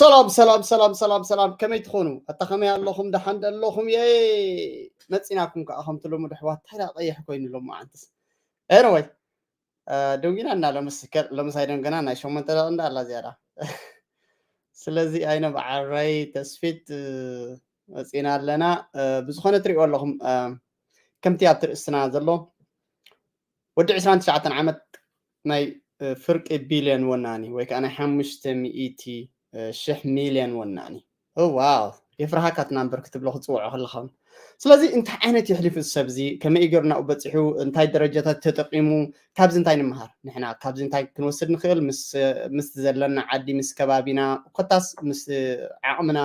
ሰላም ሰላም ሰላም ሰላም ሰላም፣ ከመይ ትኾኑ? ኣታ ከመይ ኣለኹም? ደሓን ዶ ኣለኹም? የ መፂናኩም ከዓ ከምቲ ልሙድ ኣሕዋት፣ እንታይ ደኣ ቀይሕ ኮይኑ ሎማዓንትስ? Anyway፣ ደንጊና እና ሎምስ ኣይደንገና፣ ናይ ሸሞንተ ደቂ እንዳ ኣላ ዝያዳ። ስለዚ ኣይነ በዓረይ ተስፊት መፂና ኣለና። ብዝኾነ ትሪእዎ ኣለኹም፣ ከምቲ ኣብቲ ርእስና ዘሎ ወዲ ዕስራን ትሽዓተን ዓመት ናይ ፍርቂ ቢልዮን ወናኒ ወይ ከዓ ናይ ሓሙሽተ ሚእቲ ሽሕ ሚልዮን ወናኒ። ዋው፣ የፍርሃካ እቲ ናምበር ክትብሎ ክትፅውዖ ከለኻ። ስለዚ እንታይ ዓይነት የሕሊፉ እዚ ሰብ እዚ? ከመይ ገይሩ ናብኡ በፂሑ? እንታይ ደረጃታት ተጠቂሙ? ካብዚ እንታይ ንምሃር? ንሕና ካብዚ እንታይ ክንወስድ ንኽእል? ምስ ምስ ዘለና ዓዲ፣ ምስ ከባቢና፣ ኮታስ ምስ ዓቕምና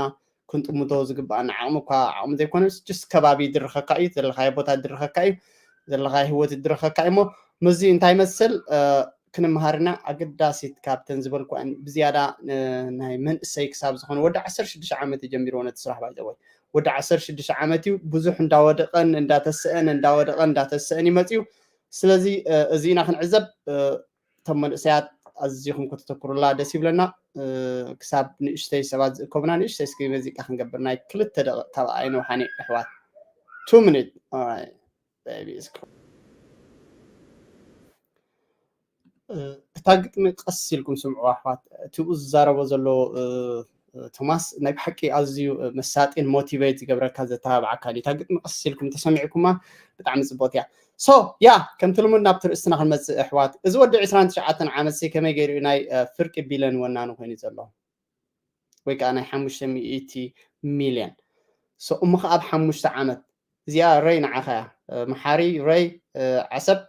ክንጥምቶ ዝግባኣና ዓቕሚ እኳ ዓቕሚ ዘይኮነስ፣ just ከባቢ ይድርኸካ እዩ፣ ዘለኻዮ ቦታ ይድርኸካ እዩ፣ ዘለኻዮ ህይወት ይድርኸካ እዩ። እሞ ምስዚ እንታይ መስል ክንመሃርና ኣገዳሲት ካብተን ዝበልኩ ብዝያዳ ናይ መንእሰይ ክሳብ ዝኾነ ወዲ ዓሰርተ ሽዱሽተ ዓመት እዩ ጀሚርዎ ነቲ ስራሕ። ባይዘወይ ወዲ ዓሰርተ ሽዱሽተ ዓመት እዩ። ብዙሕ እንዳወደቐን እንዳተሰአን እንዳወደቐን እንዳተሰአን ይመፅዩ። ስለዚ እዚና ክንዕዘብ፣ እቶም መንእሰያት ኣዚኹም ከተተኩሩላ ደስ ይብለና። ክሳብ ንእሽተይ ሰባት ዝእከቡና፣ ንእሽተይ እስኪ መዚቃ ክንገብር፣ ናይ ክልተ ደቂቕ ካብ ኣይነውሓኒ ኣሕዋት። Two minute. Alright, baby is cool. እታ ግጥሚ ቀስ ኢልኩም ስምዑ ኣሕዋት። እቲኡ ዝዛረቦ ዘሎ ቶማስ ናይ ብሓቂ ኣዝዩ መሳጢን ሞቲቬት ዝገብረካ ዘተባብዓካ እዩ። እታ ግጥሚ ቀስ ኢልኩም ተሰሚዕኩማ ብጣዕሚ ጽቡቕቲ እያ። ሶ ያ፣ ከምቲ ልሙድ ናብቲ ርእስትና ክንመጽእ ኣሕዋት። እዚ ወዲ ዕስራን ትሽዓተን ዓመት ሲ ከመይ ገይሩ እዩ ናይ ፍርቂ ቢልዮን ወናኒ ኮይኑ ዘሎ? ወይ ከዓ ናይ ሓሙሽተ ሚእቲ ሚልዮን። ሶ እሞ ከዓ ኣብ ሓሙሽተ ዓመት እዚኣ ረይ ንዓኻ እያ። መሓሪ ረይ፣ ዓሰብ፣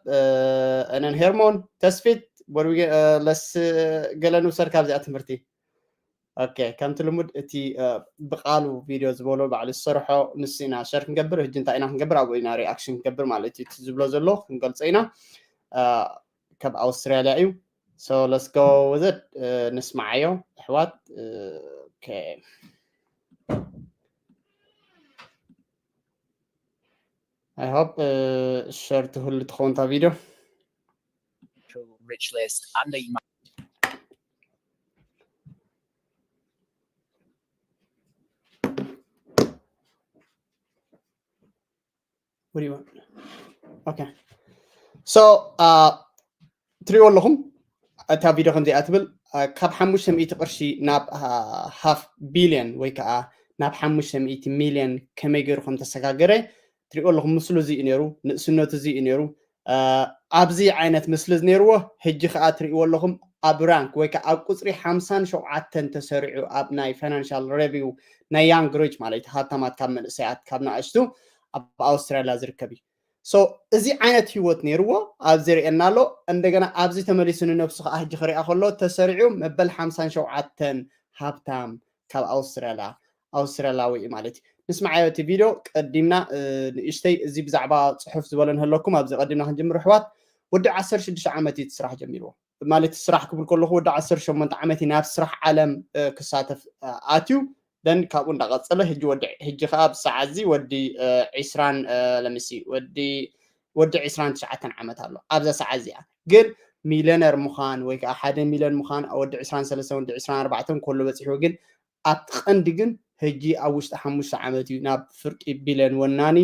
እነን ሄርሞን ተስፊት ወርዊገ ለስ ገለ ንውሰድ ካብዚኣ ትምህርቲ። ኦኬ፣ ከምቲ ልሙድ እቲ ብቃሉ ቪድዮ ዝበሎ ባዕሉ ዝሰርሖ ንሱ ኢና ሸር ክንገብር። ሕጂ እንታይ ኢና ክንገብር? ኣብኡ ኢና ሪኣክሽን ክንገብር ማለት እዩ። እቲ ዝብሎ ዘሎ ክንገልጾ ኢና። ካብ ኣውስትራልያ እዩ። So let's go with it. ንስማዓዮ ኣሕዋት። ኦኬ፣ I hope ሸር ትህሉ ትኸውን እታ ቪድዮ። Rich list under What do you want? Okay. So ትሪእዎ ኣለኹም፣ እታ ቪድዮ ከምዚኣ ትብል። ካብ ሓሙሽተ ሚእቲ ቅርሺ ናብ ሃፍ ቢልዮን ወይ ከዓ ናብ ሓሙሽተ ሚእቲ ሚልዮን ከመይ ገይሩ ከም ተሰጋገረ ትሪእዎ ኣለኹም። ምስሉ እዚ እዩ ነይሩ፣ ንእስነቱ እዚ እዩ ነይሩ። ኣብዚ ዓይነት ምስሊ ነይርዎ። ሕጂ ከዓ ትሪእዎ ኣለኹም ኣብ ራንክ ወይ ከዓ ኣብ ቁፅሪ ሓምሳን ሸውዓተን ተሰሪዑ ኣብ ናይ ፋይናንሻል ሬቪው ናይ ያንግ ሪች ማለት እዩ፣ ሃብታማት ካብ መንእሰያት ካብ ንኣሽቱ ኣብ ኣውስትራልያ ዝርከብ እዩ። ሶ እዚ ዓይነት ህይወት ነይርዎ ኣብዚ ርእየና ኣሎ። እንደገና ኣብዚ ተመሊሱ ንነብሱ ከዓ ሕጂ ክሪኣ ከሎ ተሰሪዑ መበል ሓምሳን ሸውዓተን ሃብታም ካብ ኣውስትራልያ ኣውስትራልያዊ እዩ ማለት እዩ። ንስማዓዮ እቲ ቪድዮ ቀዲምና ንእሽተይ እዚ ብዛዕባ ፅሑፍ ዝበሎ ንህለኩም ኣብዚ ቀዲምና ክንጅምር ኣሕዋት። ወዲ ዓሰርተ ሽዱሽተ ዓመት እዩ እቲ ስራሕ ጀሚርዎ። ማለት ስራሕ ክብል ከለኹ ወዲ ዓሰርተ ሸሞንተ ዓመት እዩ ናብ ስራሕ ዓለም ክሳተፍ ኣትዩ። ደን ካብኡ እንዳቐፀለ ሕጂ ወዲ ሕጂ ከዓ ኣብ ሰዓት እዚ ወዲ ዒስራን ለምሲ ወዲ ወዲ ዒስራን ትሽዓተን ዓመት ኣሎ ኣብዛ ሰዓት እዚኣ። ግን ሚልዮነር ምዃን ወይ ከዓ ሓደ ሚልዮን ምዃን ወዲ ዒስራን ሰለስተን ወዲ ዒስራን ኣርባዕተን ከሎ በፂሕዎ። ግን ኣብቲ ቀንዲ ግን ሕጂ ኣብ ውሽጢ ሓሙሽተ ዓመት እዩ ናብ ፍርቂ ቢልዮን ወናኒ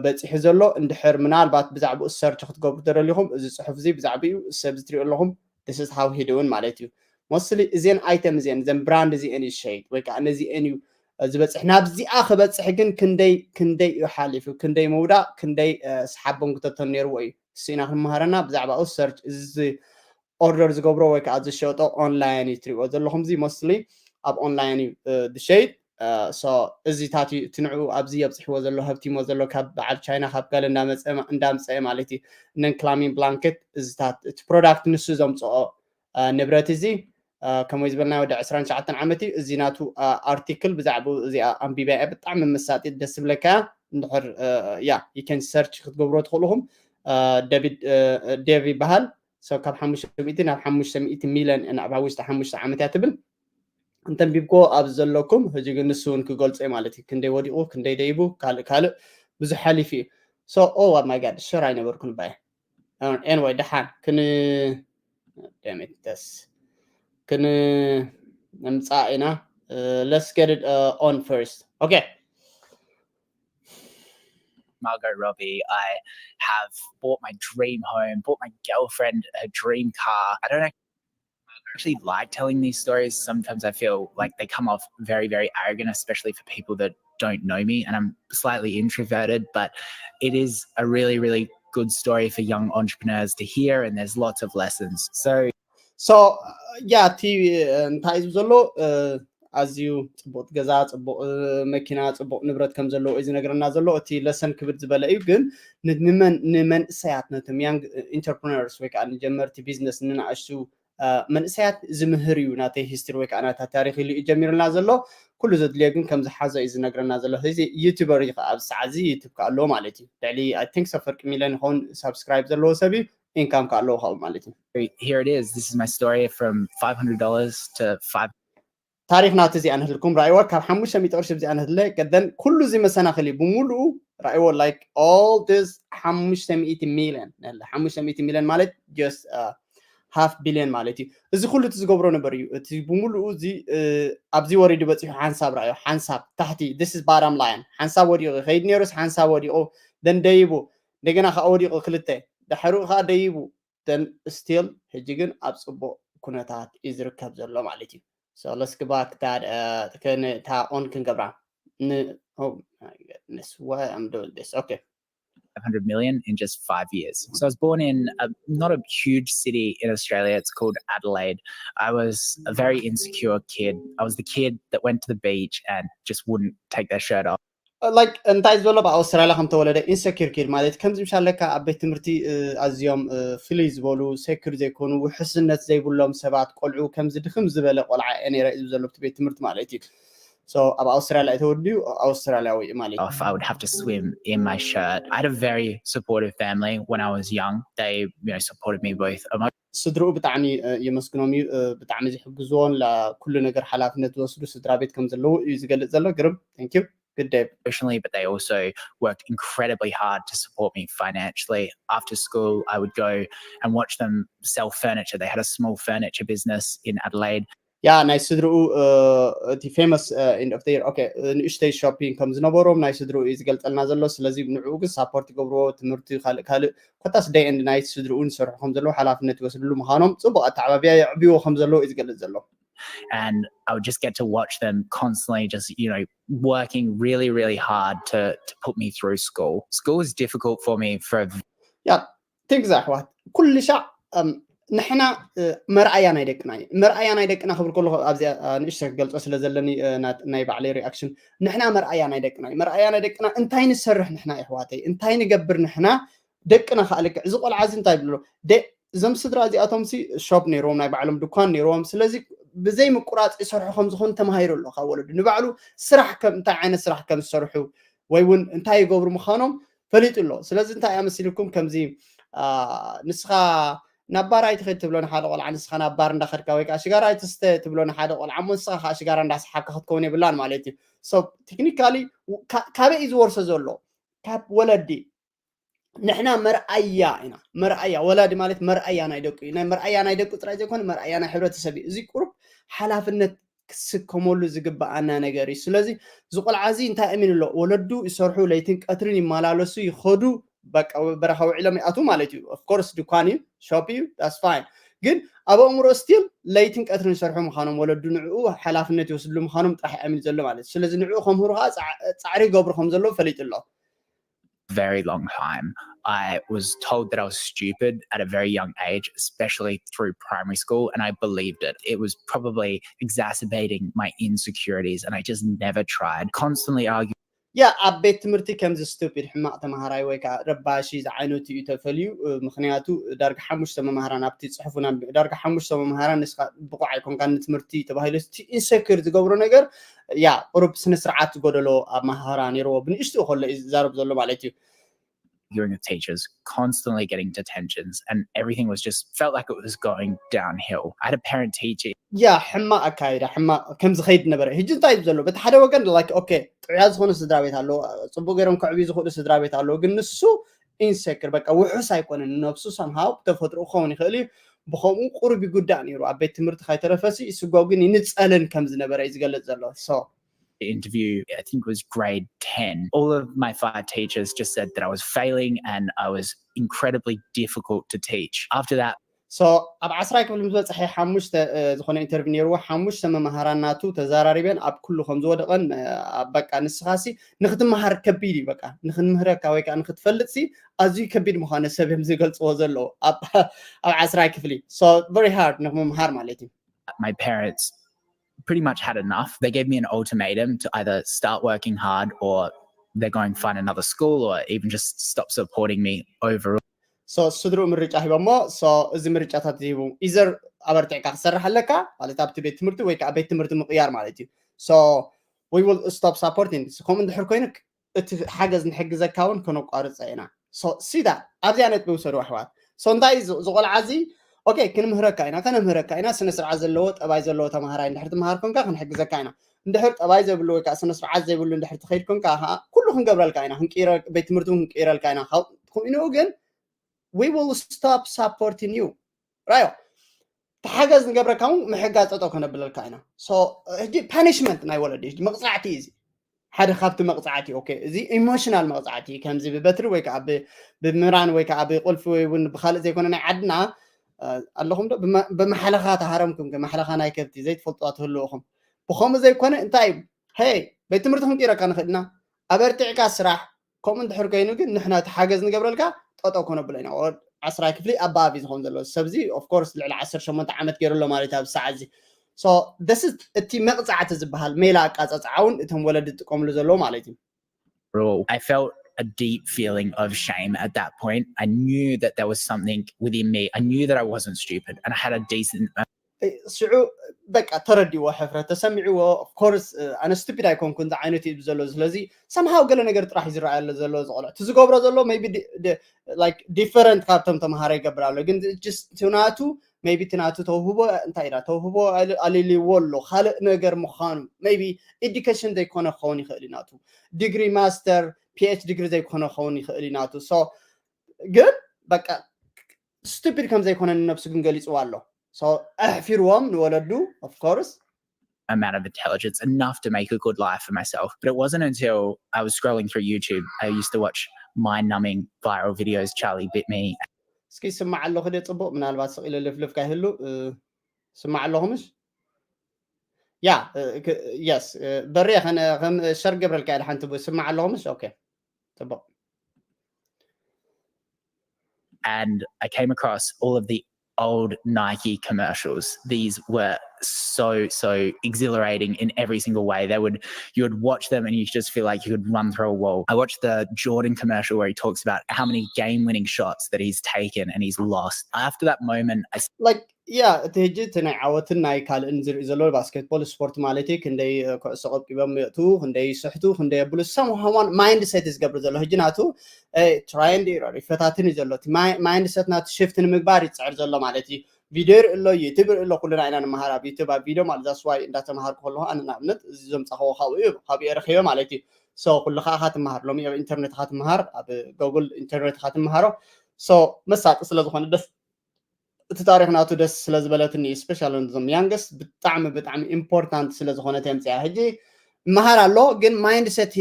በፂሑ ዘሎ። እንድሕር ምናልባት ብዛዕባኡ ሰርች ክትገብሩ ተደሊኹም እዚ ፅሑፍ እዚ ብዛዕባኡ ሰብ ዝትሪኦ ኣለኹም። This is how he doing ማለት እዩ። ሞስትሊ እዚን ኣይተም እዚን ዘን ብራንድ እዚአን እዩ ዝሸይጥ ወይ ከዓ ነዚአን እዩ ዝበፅሕ። ናብዚኣ ክበፅሕ ግን ክንደይ ክንደይ እዩ ሓሊፉ፣ ክንደይ ምውዳቕ፣ ክንደይ ሰሓቦን ክተቶን ነይርዎ እዩ። እሱ ኢና ክንመሃረና ብዛዕባኡ ሰርች እዚ ኦርደር ዝገብሮ ወይ ከዓ ዝሸጦ ኦንላይን እዩ ትሪእዎ ዘለኹም። እዚ ሞስትሊ ኣብ ኦንላይን እዩ ዝሸይጥ። ሶ እዚታት እዩ እቲ ንዕኡ ኣብዚ ኣብፅሕዎ ዘሎ ሃብቲሞ ዘሎ ካብ በዓል ቻይና ካብ ጋለ እንዳመፀ እንዳምፀአ ማለት እዩ። ነን ክላሚን ብላንኬት እዚታት እቲ ፕሮዳክት ንሱ ዘምፅኦ ንብረት እዚ ከምኡ ዝበልና ወዲ ዕስራን ትሽዓተን ዓመት እዩ። እዚ ናቱ ኣርቲክል ብዛዕባ እዚኣ ኣንቢባ እያ። ብጣዕሚ መሳጢት ደስ ዝብለካ እያ። እንድሕር ያ you can search ክትገብሮ ትኽእልኹም። ዴቪድ ዴቭ ይበሃል። ሰብ ካብ ሓሙሽተ ሚእቲ ናብ ሓሙሽተ ሚእቲ ሚልዮን ናብ ውሽጢ ሓሙሽተ ዓመት እያ ትብል። እንተንቢብኮ ኣብዚ ዘለኩም ሕጂ ግን ንሱ እውን ክገልጾ እዩ ማለት እዩ። ክንደይ ወዲቑ፣ ክንደይ ደይቡ፣ ካልእ ካልእ ብዙሕ ሓሊፉ እዩ። So oh my god፣ ሸር ኣይነበርኩን ባየ። Anyway፣ ደሓን ክን ደሜተስ ክን ንምጻእ ኢና። Uh, let's get it uh, on first. Okay. Margot Robbie, I have bought my dream home, bought my girlfriend her dream car. I don't actually like telling these stories. Sometimes I feel like they come off very, very arrogant, especially for people that don't know me. And I'm slightly introverted, but it is a really, really good story for young entrepreneurs to hear, and there's lots of lessons. So, so yeah, እቲ እንታይ እዩ ዘሎ? ኣዝዩ ፅቡቅ ገዛ፣ ፅቡቅ መኪና፣ ፅቡቅ ንብረት ከም ዘለዎ እዩ ዝነግረና ዘሎ። እቲ ለሰን ክብድ ዝበለ እዩ፣ ግን ንመንእሰያት፣ ነቶም young entrepreneurs ወይ ከዓ ንጀመርቲ ቢዝነስ፣ ንንኣሽቱ መንእሰያት ዝምህር እዩ ናተይ ሂስትሪ ወይ ከዓ ናታ ታሪክ ኢሉ እዩ ጀሚርና ዘሎ። ኩሉ ዘድልዮ ግን ከም ዝሓዞ እዩ ዝነግረና ዘሎ። እዚ ዩቱበር እዩ ከዓ ኣብዚ ሰዓት እዚ ዩቱብ ከዓ ኣለዎ ማለት እዩ። ልዕሊ I think ሰፈርቂ ሚሊዮን ይኸውን ሳብስክራይብ ዘለዎ ሰብ እዩ። ኢንካም ከዓ ኣለዎ ካብኡ ማለት እዩ። Here it is. This is my story from five hundred dollars to five ታሪክ ናቲ እዚኣ ንህልኩም ራእይዎ። ካብ ሓሙሽተ ሚእቲ ቅርሺ እዚኣ ንህለ ቀደን ኩሉ እዚ መሰናክል እዩ ብምሉኡ ራእይዎ። Like all this ሓሙሽተ ሚእቲ ሚሊዮን ሓሙሽተ ሚእቲ ሚሊዮን ማለት just half billion ማለት እዩ። እዚ ኩሉ እቲ ዝገብሮ ነበር እዩ። እቲ ብምሉኡ እዚ ኣብዚ ወሪዱ በፂሑ ሓንሳብ ራእዮ፣ ሓንሳብ ታሕቲ፣ this is bottom line። ሓንሳብ ወዲቑ ይኸይድ ነይሩስ ሓንሳብ ወዲቑ፣ then ደይቡ፣ እንደገና ከዓ ወዲቑ ክልተ፣ ድሕሪኡ ከዓ ደይቡ፣ then still ሕጂ ግን ኣብ ፅቡቅ ኩነታት እዩ ዝርከብ ዘሎ ማለት እዩ። So let's go back that uh, እታ ኦን ክንገብራ። Oh my goodness, why I'm doing this? Okay. five hundred million in just five years. So I was born in a, not a huge city in Australia. It's called Adelaide. I was a very insecure kid. I was the kid that went to the beach and just wouldn't take their shirt off. Like እንታይ ዝበሎ ኣብ ኣውስትራልያ ከም ተወለደ ኢንሰኪር ኪድ ማለት ከምዚ ምሻለካ ኣብ ቤት ትምህርቲ ኣዝዮም ፍልይ ዝበሉ ሴኩር ዘይኮኑ ውሕስነት ዘይብሎም ሰባት ቆልዑ ከምዚ ድክም ዝበለ ቆልዓ እየ ነይረ እዩ ዘሎ ቤት ትምህርቲ ማለት እዩ። So ኣብ ኣውስትራልያ ተወልዩ ኣውስትራልያዊ ማለት እዩ። I would have to swim in my shirt. I had a very supportive family when I was young. They, you know, supported me both emotionally. ስድርኡ ብጣዕሚ የመስግኖም እዩ። ብጣዕሚ ዝሕግዝዎን ኩሉ ነገር ሓላፍነት ዝወስዱ ስድራ ቤት ከም ዘለዉ እዩ ዝገልጽ ዘሎ። ግርም፣ thank you. Good day. Emotionally, but they also worked incredibly hard to support me financially. After school, I would go and watch them sell furniture. They had a small furniture business in Adelaide. ያ ናይ ስድርኡ እቲ famous end of the year okay ንእሽተይ ሾፒንግ ከም ዝነበሮም ናይ ስድርኡ እዩ ዝገልፀልና ዘሎ። ስለዚ ንዕኡ ግን ሳፖርት ይገብርዎ፣ ትምህርቲ ካልእ ካልእ ኮታስ day and night ስድርኡ ንሰርሑ ከም ዘለዉ ሓላፍነት ይወስድሉ ምዃኖም ፅቡቅ ኣተዓባብያ የዕብዎ ከም ዘለዉ እዩ ዝገልፅ ዘሎ። And I would just get to watch them constantly just, you know, working really, really hard to, to put me through school. School was difficult for me for a yeah, think that what ኩሉ ሻዕ ንሕና መርኣያ ናይ ደቅና እዩ። መርኣያ ናይ ደቅና ክብል ከለኹ ኣብዚኣ ንእሽተ ክገልፆ ስለ ዘለኒ ናይ ባዕለይ ሪኣክሽን። ንሕና መርኣያ ናይ ደቅና እዩ። መርኣያ ናይ ደቅና እንታይ ንሰርሕ ንሕና የሕዋተይ፣ እንታይ ንገብር ንሕና ደቅና ከዓ ልክዕ እዚ ቆልዓ እዚ እንታይ ብሎ እዞም ስድራ እዚኣቶም ሲ ሾፕ ነይርዎም፣ ናይ ባዕሎም ድኳን ነይርዎም። ስለዚ ብዘይ ምቁራፅ ይሰርሑ ከም ዝኾኑ ተማሂሩ ኣሎ ካብ ወለዱ ንባዕሉ ስራሕ ከም እንታይ ዓይነት ስራሕ ከም ዝሰርሑ ወይ እውን እንታይ ይገብሩ ምዃኖም ፈሊጡ ኣሎ። ስለዚ እንታይ እያ መሲልኩም ከምዚ ንስኻ ናብ ባር ኣይትኸድ ትብሎ ንሓደ ቆልዓ፣ ንስኻ ናብ ባር እንዳኸድካ ወይ ከዓ ሽጋራ ኣይትስተ ትብሎ ንሓደ ቆልዓ እሞ ንስኻ ከዓ ሽጋራ እንዳሰሓብካ ክትከውን የብላን ማለት እዩ። So technically ካበይ እዩ ዝወርሶ ዘሎ? ካብ ወለዲ። ንሕና መርኣያ ኢና። መርኣያ ወላዲ ማለት መርኣያ ናይ ደቁ እዩ። ናይ መርኣያ ናይ ደቁ ጥራይ ዘይኮነ መርኣያ ናይ ሕብረተሰብ እዩ። እዚ ቁሩብ ሓላፍነት ክስከመሉ ዝግበኣና ነገር እዩ። ስለዚ እዚ ቆልዓ እዚ እንታይ እሚን ኣሎ? ወለዱ ይሰርሑ፣ ለይትን ቀትርን ይመላለሱ፣ ይኸዱ፣ በቃ በረኻ ውዒሎም ይኣትዉ ማለት እዩ። Of course ድኳን እዩ፣ ሾፕ እዩ፣ that's fine። ግን ኣብ ኣእምሮ ስቲል ለይትን ቀትርን ይሰርሑ ምዃኖም፣ ወለዱ ንዕኡ ሓላፍነት ይወስድሉ ምዃኖም ጥራሕ እሚን ዘሎ ማለት እዩ። ስለዚ ንዕኡ ከምህሩ ከዓ ፃዕሪ ይገብሩ ከም ዘለዉ ፈሊጡ ኣሎ። Very long time. I was told that I was stupid at a very young age, especially through primary school, and I believed it. It was probably exacerbating my insecurities, and I just never tried. Constantly arguing. ያ ኣብ ቤት ትምህርቲ ከምዚ ስቱፒድ ሕማቕ ተምሃራይ ወይ ከዓ ረባሺ ዝዓይነቱ እዩ ተፈልዩ። ምክንያቱ ዳርጋ ሓሙሽተ መምሃራን ኣብቲ ፅሑፉና ዳርጋ ሓሙሽተ መምሃራን ንስኻ ብቑዕ ኣይኮንካ ንትምህርቲ ተባሂሉ እቲ ኢንሰኪር ዝገብሮ ነገር ያ ቁሩብ ስነ ስርዓት ዝጎደሎ ኣመሃህራ ነይርዎ። ብንእሽትኡ ከሎ እዩ ዝዛረብ ዘሎ ማለት እዩ። Arguing with teachers, constantly getting detentions, and everything was just felt like it was going downhill. I had a parent teacher. ያ ሕማቕ ኣካይዳ ሕማቕ ከም ዝኸይድ ነበረ። ሕጂ እንታይ እዩ ዘሎ? በቲ ሓደ ወገን like okay ጥዑያ ዝኾኑ ስድራ ቤት ኣለዎ፣ ፅቡቅ ገይሮም ከዕብዩ ዝኽእሉ ስድራ ቤት ኣለዎ። ግን ንሱ ኢንሰኪር በቃ ውሑስ ኣይኮነን ንነብሱ። Somehow ተፈጥሮ ክኸውን ይኽእል እዩ። ብኸምኡ ቁሩብ ይጉዳእ ነይሩ። ኣብ ቤት ትምህርቲ ከይተረፈሲ ስጋው ግን ይንጸልን ከም ዝነበረ እዩ ዝገልጽ ዘሎ። So interview, I think it was grade ten. All of my five teachers just said that I was failing and I was incredibly difficult to teach. After that, so ኣብ ዓስራይ ክፍሊ ምስ በፅሐ ሓሙሽተ ዝኾነ ኢንተርቪው ነይርዎ። ሓሙሽተ መምሃራን ናቱ ተዘራሪበን ኣብ ኩሉ ከም ዝወደቐን በቃ ንስኻሲ ንክትመሃር ከቢድ እዩ። በቃ ንክንምህረካ ወይ ከዓ ንክትፈልጥሲ ኣዝዩ ከቢድ ምዃነ ሰብ እዮም ዝገልፅዎ ዘለዉ ኣብ ዓስራይ ክፍሊ። So very hard ንምምሃር ማለት እዩ። My parents pretty much had enough. They gave me an ultimatum to either start working hard or they're going to find another school or even just stop supporting me overall. So ስድርኡ ምርጫ ሂቦሞ። So እዚ ምርጫታት ሂቡ ኢዘር ኣበርቲዕካ ክሰርሕ ኣለካ ማለት ኣብቲ ቤት ትምህርቲ ወይ ከዓ ቤት ትምህርቲ ምቕያር ማለት እዩ። So we will stop supporting this። ከምኡ እንድሕር ኮይኑ እቲ ሓገዝ ንሕግዘካ እውን ከነቋርፀ ኢና። So see that ኣብዚኣ ነጥቢ ውሰዱ ኣሕዋት። So እንታይ እዚ ቆልዓ እዚ okay ክንምህረካ ኢና ከነምህረካ ኢና። ስነ ስርዓት ዘለዎ ጠባይ ዘለዎ ተምሃራይ እንድሕር ትምሃር ኮንካ ክንሕግዘካ ኢና። እንድሕር ጠባይ ዘይብሉ ወይ ከዓ ስነ ስርዓት ዘይብሉ እንድሕር ትኸይድ ኮንካ ከዓ ኩሉ ክንገብረልካ ኢና። ክንቅይረ ቤት ትምህርቲ እውን ክንቅይረልካ ኢና። ከምኡ ግን we will stop supporting you። ራዮ ተሓገዝ ንገብረካ እውን ምሕጋዝ ጠጠው ከነብለልካ ኢና። So ሕጂ ፓኒሽመንት ናይ ወለዲ ሕጂ መቕፃዕቲ እዩ እዚ ሓደ ካብቲ መቕፃዕቲ okay እዚ ኢሞሽናል መቕፃዕቲ ከምዚ ብበትሪ ወይ ከዓ ብምራን ወይ ከዓ ብቁልፊ ወይ እውን ብካልእ ዘይኮነ ናይ ዓድና ኣለኹም ዶ ብመሓለኻ ተሃረምኩም ማሓለኻ ናይ ከብቲ ዘይትፈልጥዋ ትህልውኹም ብኸምኡ ዘይኮነ እንታይ እዩ hey ቤት ትምህርቲ ክንቂረካ ንኽእል ኢና ኣበርቲዕካ ስራሕ ከምኡ እንድሕር ኮይኑ ግን ንሕና እቲ ሓገዝ ንገብረልካ ጠጠው ከነብሎ ኢና ዓስራይ ክፍሊ ኣባኣቢ ዝኸውን ዘሎ ሰብዚ of course ልዕሊ ዓሰርተ ሸሞንተ ዓመት ገይሩ ኣሎ ማለት ኣብ ሰዓት እዚ so this is እቲ መቕፃዕቲ ዝበሃል ሜላ ኣቃፃፅዓ እውን እቶም ወለዲ ዝጥቀምሉ ዘለዎ ማለት እዩ I felt a deep feeling of shame at that point. I knew that there was something within me. I knew that I wasn't stupid and I had a decent ሽዑ በቃ ተረዲዎ ሕፍረት ተሰሚዕዎ of course ኣነ stupid ኣይኮንኩን ዝዓይነቱ እዩ ዘሎ ስለዚ somehow ገለ ነገር ጥራሕ እዩ ዝረኣየ ዘሎ ዝቆልዕ እቲ ዝገብሮ ዘሎ maybe like different ካብቶም ተምሃሮ ይገብር ኣሎ ግን ናቱ maybe እቲ ናቱ ተውህቦ እንታይ ኢና ተውህቦ ኣልልዎ ኣሎ ካልእ ነገር ምዃኑ maybe education ዘይኮነ ክኸውን ይኽእል እዩ ናቱ degree master PhD degree ዘይኮነ ክኸውን ይኽእል እዩ ናቱ so ግን በቃ stupid ከም ዘይኮነ ንነብሱ ግን ገሊፅዋ ኣሎ so ኣሕፊርዎም ንወለዱ of course amount of intelligence enough to make a good life for myself. But it wasn't until I was scrolling through YouTube, I used to watch mind numbing viral videos, Charlie Bit Me. እስኪ ስማዕ ኣለኹ ደ ፅቡቅ ምናልባት ስቕ ኢለ ልፍልፍ ካይህሉ ስማዕ ኣለኹ ምሽ ያ yes በሬ ከም ሸር ገብረልካ ኢለ ሓንቲ ስማዕ ኣለኹ ምሽ okay ፅቡቅ and I came across all of the old Nike commercials. These were so so exhilarating in every single way. They would you would watch them and you just feel like you could run through a wall. I watched the Jordan commercial where he talks about how many game winning shots that he's taken and he's lost. After that moment, I like yeah እቲ ሕጂ እቲ ናይ ዓወትን ናይ ካልእን ዝርኢ ዘሎ ባስኬትቦል ስፖርት ማለት እዩ ክንደይ ኩዕሶ ቀብቂቦም ይእትዉ ክንደይ ይስሕቱ ክንደይ የብሉ some one mind set ዝገብር ዘሎ ሕጂ ናቱ try and error ይፈታትን እዩ ዘሎ mind set ናቱ shift ንምግባር ይፅዕር ዘሎ ማለት እዩ ቪድዮ ይርኢ ኣሎ ዩቱብ ይርኢ ኣሎ ኩልና ኢና ንምሃር ኣብ ዩቱብ ኣብ ቪድዮ ማለት that's why እንዳተምሃርኩ ከለኹ ኣነ ንኣብነት እዚ ዘምፃኽዎ ካብኡ እዩ ካብኡ እየ ረኺበ ማለት እዩ so ኩሉ ከዓ ካ ትምሃር ሎሚ ኣብ ኢንተርኔት ካ ትምሃር ኣብ ጎግል ኢንተርኔት ካ ትምሃሮ so መሳጢ ስለዝኾነ ደስ እቲ ታሪክ ናቱ ደስ ስለዝበለትኒ special ዞም youngest ብጣዕሚ ብጣዕሚ important ስለዝኾነት የምፅያ ሕጂ መሃር ኣሎ ግን mindset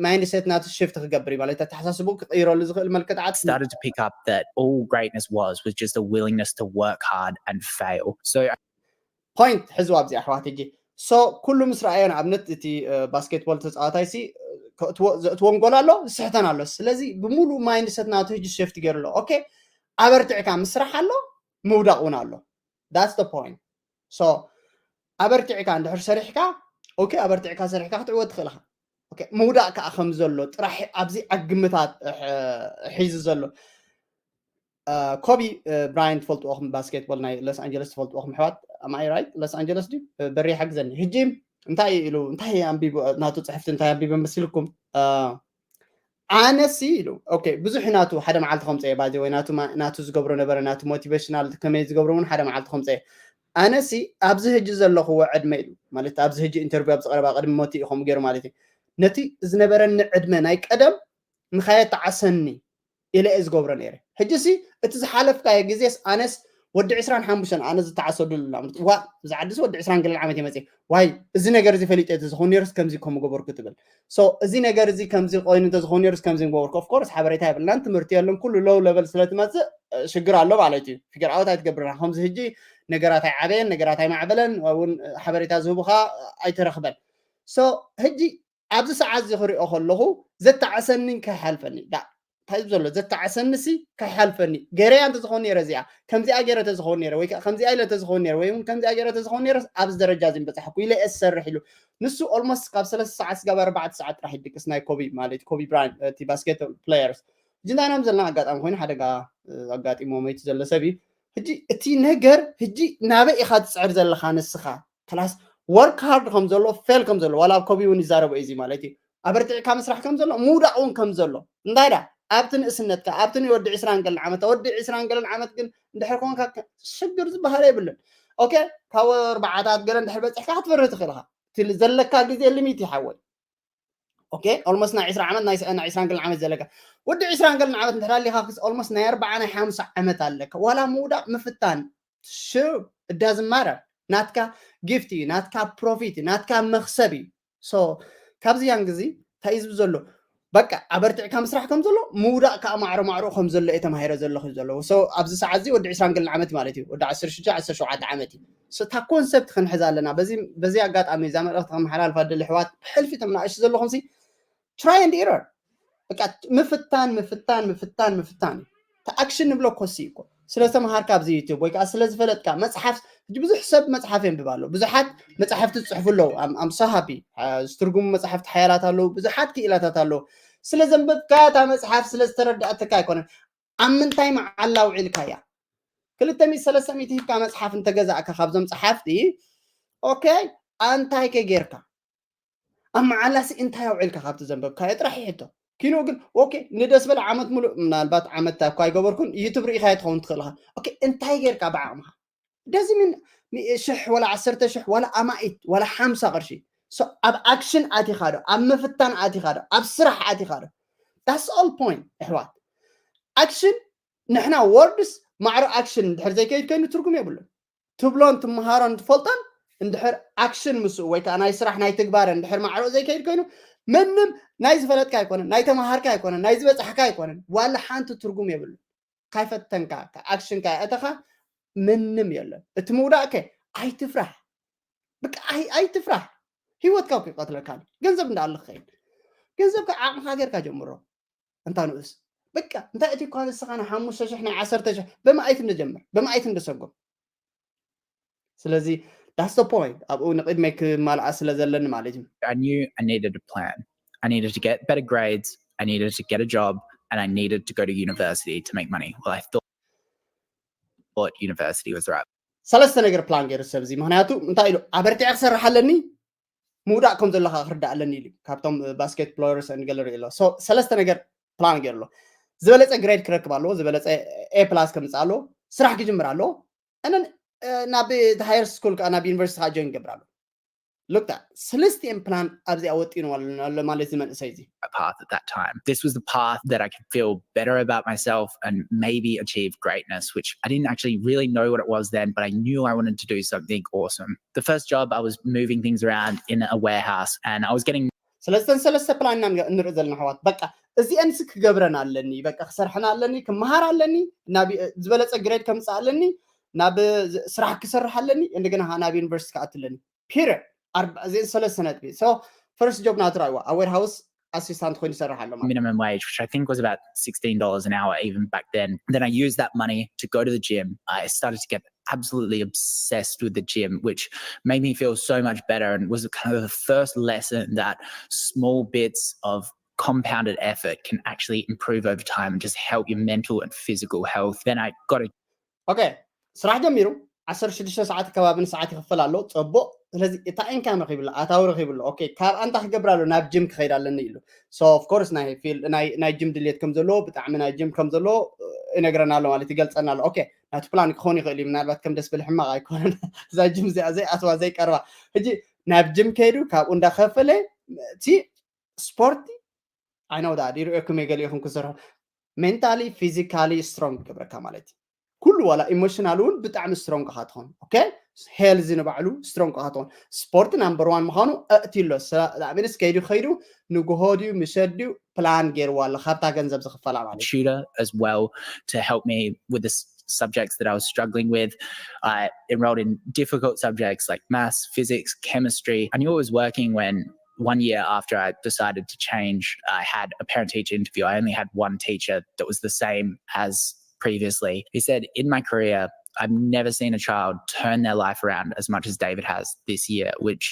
mindset ናቱ shift ክገብር ማለት ኣተሓሳስቡ ክቅይረሉ ዝኽእል መልክዕ ዓት started to pick up that all greatness was was just a willingness to work hard and fail. So point ሕዝዋ ኣብዚ ኣሕዋት ሕጂ so ኩሉ ምስ ረኣዮ ንኣብነት እቲ ባስኬትቦል ተፃዋታይ ሲ ዘእትወን ጎል ኣሎ ዝስሕተን ኣሎ ስለዚ ብምሉእ mindset ናቱ ሕጂ shift ገይሩ ኣሎ okay ኣበርቲዕካ ምስራሕ ኣሎ ምውዳቕ እውን ኣሎ that's the point so ኣበርቲዕካ እንድሕር ሰሪሕካ okay ኣበርቲዕካ ሰሪሕካ ክትዕወት ትኽእል ኢኻ ምውዳቕ ከዓ ከም ዘሎ ጥራሕ ኣብዚ ኣግምታት ሒዙ ዘሎ ኮቢ ብራይን ትፈልጥዎ ኹም ባስኬትቦል ናይ ሎስ ኣንጀለስ ትፈልጥዎ ኹም ኣሕዋት am I right ሎስ ኣንጀለስ ድዩ በሬ ሓግዘኒ ሕጂ እንታይ ኢሉ እንታይ ኣንቢቡ ናቱ ፅሕፍቲ እንታይ ኣንቢቡ መሲልኩም ኣነሲ ኢሉ okay ብዙሕ ናቱ ሓደ መዓልቲ ከምፀ ባዜ ወይ ናቱ ዝገብሮ ነበረ ናቱ motivational ከመይ ዝገብሮ እውን ሓደ መዓልቲ ከምፀ ኣነሲ ኣብዚ ሕጂ ዘለኽዎ ዕድመ ኢሉ ማለት ኣብዚ ሕጂ interview ኣብዚ ቀረባ ቅድሚ ሞት ኢኹም ገይሩ ማለት እዩ ነቲ ዝነበረኒ ዕድመ ናይ ቀደም ንኸየተዓሰኒ ኢለ እየ ዝገብሮ ነይረ ሕጂ ሲ እቲ ዝሓለፍካዮ ግዜስ ኣነስ ወዲ ዕስራን ሓሙሽተን ኣነ ዝተዓሰዱሉ ላምርት ዋ እዚ ዓዲስ ወዲ ዕስራን ገለን ዓመት የመፅእ ዋይ እዚ ነገር እዚ ፈሊጠ ተዝኸውን ነርስ ከምዚ ከም ገበርኩ ትብል so እዚ ነገር እዚ ከምዚ ኮይኑ እንተዝኸውን ነርስ ከምዚ ገበርኩ of course ሓበሬታ የብልናን ትምህርቲ የለን ኩሉ low level ስለትመፅእ ሽግር ኣሎ ማለት እዩ figure out ኣይትገብርና ከምዚ ህጂ ነገራት ኣይዓበየን ነገራት ኣይማዕበለን እውን ሓበሬታ ዝህቡካ ኣይተረክበን so ህጂ ኣብዚ ሰዓት እዚ ክሪኦ ከለኹ ዘተዓሰኒ ከይሓልፈኒ እንታይ ዘሎ ዘተዓሰኒ ሲ ከይሓልፈኒ ገረያ እንተዝኾን ነረ እዚኣ ከምዚኣ ገረ ተዝኾን ነረ ወይ ከምዚኣ ኢለ ተዝኾን ነረ ወይ ከምዚኣ ገረ ተዝኾን ነረ ኣብዚ ደረጃ እዚ በፃሕኩ ኢለ እየ ዝሰርሕ ኢሉ ንሱ almost ካብ ሰለስተ ሰዓት ስጋብ ኣርባዕተ ሰዓት ጥራሕ ይድቅስ ናይ ኮቢ ማለት ኮቢ ብራይንት እቲ basket players ሕጂ እንታይ ኢና ዘለና ኣጋጣሚ ኮይኑ ሓደጋ ኣጋጢሞ መይቱ ዘሎ ሰብ እዩ ሕጂ እቲ ነገር ሕጂ ናበይ ኢኻ ትፅዕር ዘለኻ ንስኻ ከላስ work hard ከም ዘሎ fail ከም ዘሎ ዋላ ኣብ ኮቢ እውን ይዛረቦ እዚ ማለት እዩ ኣበርቲዕካ ምስራሕ ከም ዘሎ ምውዳቕ እውን ከም ዘሎ እንታይ ዳ ኣብቲ ንእስነትካ ኣብቲ ንወዲ ዕስራን ገለን ዓመት ወዲ ዕስራን ገለን ዓመት ግን እንድሕር ኮንካ ሽግር ዝበሃል የብልን okay ካብ ኣርባዓታት ገለ እንድሕር በፂሕካ ክትፈርህ ትኽእል ኢኻ ዘለካ ግዜ limit ይሓወይ okay almost ናይ ዕስራ ዓመት ናይ ዕስራን ገለን ዓመት ዘለካ ወዲ ዕስራን ገለን ዓመት እንድሕር ኣሊኻ almost ናይ ኣርባዓ ናይ ሓምሳ ዓመት ኣለካ ዋላ ምውዳቕ ምፍታን ሽው እዳዝማረ ናትካ gift እዩ ናትካ profit እዩ ናትካ መክሰብ እዩ so ካብዚ ያን ግዜ እንታይ እዩ ዝብል ዘሎ በቃ ኣበርቲዕካ ምስራሕ ከም ዘሎ ምውዳቕ ከዓ ማዕሮ ማዕሮ ከም ዘሎ እየ ተማሂረ ዘለኹ ዘለዉ so ኣብዚ ሰዓት እዚ ወዲ ዕስራን ገለን ዓመት ማለት እዩ ወዲ ዓሰርተ ሽዱሽተ ዓሰርተ ሸውዓተ ዓመት እዩ እታ ኮንሰፕት ክንሕዝ ኣለና በዚ ኣጋጣሚ እዛ መልእክቲ ከመሓላልፋ ደሊ ኣሕዋት ብሕልፊ እቶም ንኣሽቱ ዘለኹም try and error በቃ ምፍታን ምፍታን ምፍታን ምፍታን እዩ እቲ ኣክሽን ንብሎ ኮሲ እኮ ስለ ዝተምሃርካ ኣብዚ ዩቱብ ወይ ከዓ ስለ ዝፈለጥካ መፅሓፍ ሕጂ ብዙሕ ሰብ መፅሓፍ የንብብ ኣሎ ብዙሓት መፅሓፍቲ ዝፅሕፉ ኣለዉ ኣም so happy ዝትርጉሙ መፅሓፍቲ ሓያላት ኣለዉ ብዙሓት ክኢላታት ኣለዉ ስለ ዘንበብካ እታ መፅሓፍ ስለ ዝተረዳእትካ ኣይኮነን ኣብ ምንታይ መዓላ ውዒልካያ ክልተ ሚእቲ ሰለስተ ሚእቲ ሂብካ መፅሓፍ እንተገዛእካ ካብዞም ፀሓፍቲ okay ኣንታይ ከ ጌርካ ኣብ መዓላሲ እንታይ ኣውዒልካ ካብቲ ዘንበብካዮ ጥራሕ ይሕቶ ኪንኡ ግን okay ንደስ በለ ዓመት ሙሉእ ምናልባት ዓመት እኳ ኣይገበርኩን ዩቱብ ርኢኻዮ ትኸውን ትኽእል ኢኻ okay እንታይ ጌርካ ብዓቕምኻ ደዚ ምን ሽሕ ወላ ዓሰርተ ሽሕ ወላ ኣማኢት ወላ ሓምሳ ቅርሺ ኣብ ኣክሽን ኣቲኻ ዶ ኣብ ምፍታን ኣቲኻ ዶ ኣብ ስራሕ ኣቲኻ ዶ that's all point ኣሕዋት ኣክሽን ንሕና ወርድስ ማዕረ ኣክሽን እንድሕር ዘይከይድ ኮይኑ ትርጉም የብሉን ትብሎን ትመሃሮን ትፈልጦን እንድሕር ኣክሽን ምስኡ ወይ ከዓ ናይ ስራሕ ናይ ትግባረ እንድሕር ማዕረኡ ዘይከይድ ኮይኑ ምንም ናይ ዝፈለጥካ ኣይኮነን ናይ ተምሃርካ ኣይኮነን ናይ ዝበፃሕካ ኣይኮነን ዋላ ሓንቲ ትርጉም የብሉ ካይፈተንካ ኣክሽን ካየእተኻ ምንም የለን እቲ ምውዳእከ ኣይትፍራሕ ብቃ ኣይትፍራሕ ህይወትካ እኮ ይቀትለካ ገንዘብ እንዳኣለ ክኸይድ ገንዘብካ ዓቕምካ ጌርካ ጀምሮ እንታ ንኡስ በቃ እንታይ እቲ እኳ ንስኻ ናይ ሓሙሽተ ሽሕ ናይ ዓሰርተ ሽሕ ብመኣይት እንደጀምር ብመኣይት እንደሰጎም ስለዚ that's the point ኣብኡ ንቅድመይ ክማልኣ ስለ ዘለኒ ማለት እዩ I knew I needed a plan. I needed to get better grades. I needed to get a job, and I needed to go to university to make money. Well, I thought, thought university was the right. ሰለስተ ነገር ፕላን ገይሩ ሰብ እዚ ምክንያቱ እንታይ ኢሉ ኣበርቲዐ ክሰርሕ ኣለኒ ምውዳእ ከም ዘለካ ክርዳእ ኣለኒ ኢሉ ካብቶም basket players and gallery ኣሎ ሰለስተ ነገር ፕላን ገይሩ ኣሎ ዝበለፀ ግሬድ ክረክብ ኣለዎ ዝበለፀ A plus ከምፅእ ኣለዎ ስራሕ ክጅምር ኣለዎ እነን ናብ higher school ከዓ ናብ ዩኒቨርሲቲ ከዓ join ገብር ኣለዎ look that ሰለስቲኤን ፕላን ኣብዚኣ ወጢኑ ኣሎ ማለት እዚ መንእሰይ እዚ path at that time. This was the path that I could feel better about myself and maybe achieve greatness, which I didn't actually really know what it was then, but I knew I wanted to do something awesome. The first job, I was moving things around in a warehouse and I was getting ስለስተን ሰለስተ ፕላን ኢና ንርኢ ዘለና ኣሕዋት በቃ እዚአንስ ክገብረን ኣለኒ በቃ ክሰርሐን ኣለኒ ክመሃር ኣለኒ ዝበለፀ ግሬድ ከምፅእ ኣለኒ ናብ ስራሕ ክሰርሕ ኣለኒ እንደገና ናብ ዩኒቨርሲቲ ክኣት ኣለኒ period እዚአን ሰለስተ ነጥቢ first job ናቱ ራእዋ ኣብ warehouse assistant ኮይኑ ይሰርሕ ኣሎ minimum wage, which I think was about sixteen dollars an hour even back then. Then I used that money to go to the gym. I started to get absolutely obsessed with the gym, which made me feel so much better and was kind of the first lesson that small bits of compounded effort can actually improve over time and just help your mental and physical health. Then I got a okay ስራሕ ጀሚሩ ዓሰርተ ሽዱሽተ ሰዓት ከባቢ ንሰዓት ይኽፈል ኣሎ ፅቡቅ ስለዚ እታ ኢንካም ረኪብሎ ኣታዊ ረኪብሎ okay ካብ ኣንታ ክገብር ኣሎ ናብ ጅም ክኸይድ ኣለኒ ኢሉ so of course ናይ ጅም ድሌት ከም ዘለዎ ብጣዕሚ ናይ ጅም ከም ዘለዎ ይነግረና ኣሎ ማለት ይገልፀና ኣሎ okay ናቲ ፕላን ክኾን ይኽእል እዩ ምናልባት ከም ደስ ብል ሕማቕ ኣይኮነን እዛ ጅም እዚኣ ዘይኣትዋ ዘይቀርባ ሕጂ ናብ ጅም ከይዱ ካብኡ እንዳኸፈለ እቲ ስፖርቲ ኣይነውዳ ይርእየኩም የገሊእኹም ክሰርሑ mentally physically strong ክገብረካ ማለት እዩ ኩሉ ዋላ ኢሞሽናል እውን ብጣዕሚ ስትሮንግ ኢኻ ትኾን። ኦኬ፣ ሄልዚ ንባዕሉ ስትሮንግ ኢኻ ትኾን። ስፖርት ናምበር ዋን ምዃኑ ኣእትዩ ኣሎ። ሚንስ ከይዱ ከይዱ ንግሆ ድዩ ምሸት ድዩ ፕላን ገይርዋ ኣሎ፣ ካብታ ገንዘብ ዝኽፈላ ማለት እዩ። tutor as well to help me with the s- subjects that I was struggling with. I enrolled in difficult subjects like maths, physics, chemistry. I knew it was working when one year after I decided to change, I had a parent teacher interview. I only had one teacher that was the same as previously. He said, "In my career, I've never seen a child turn their life around as much as David has this year," which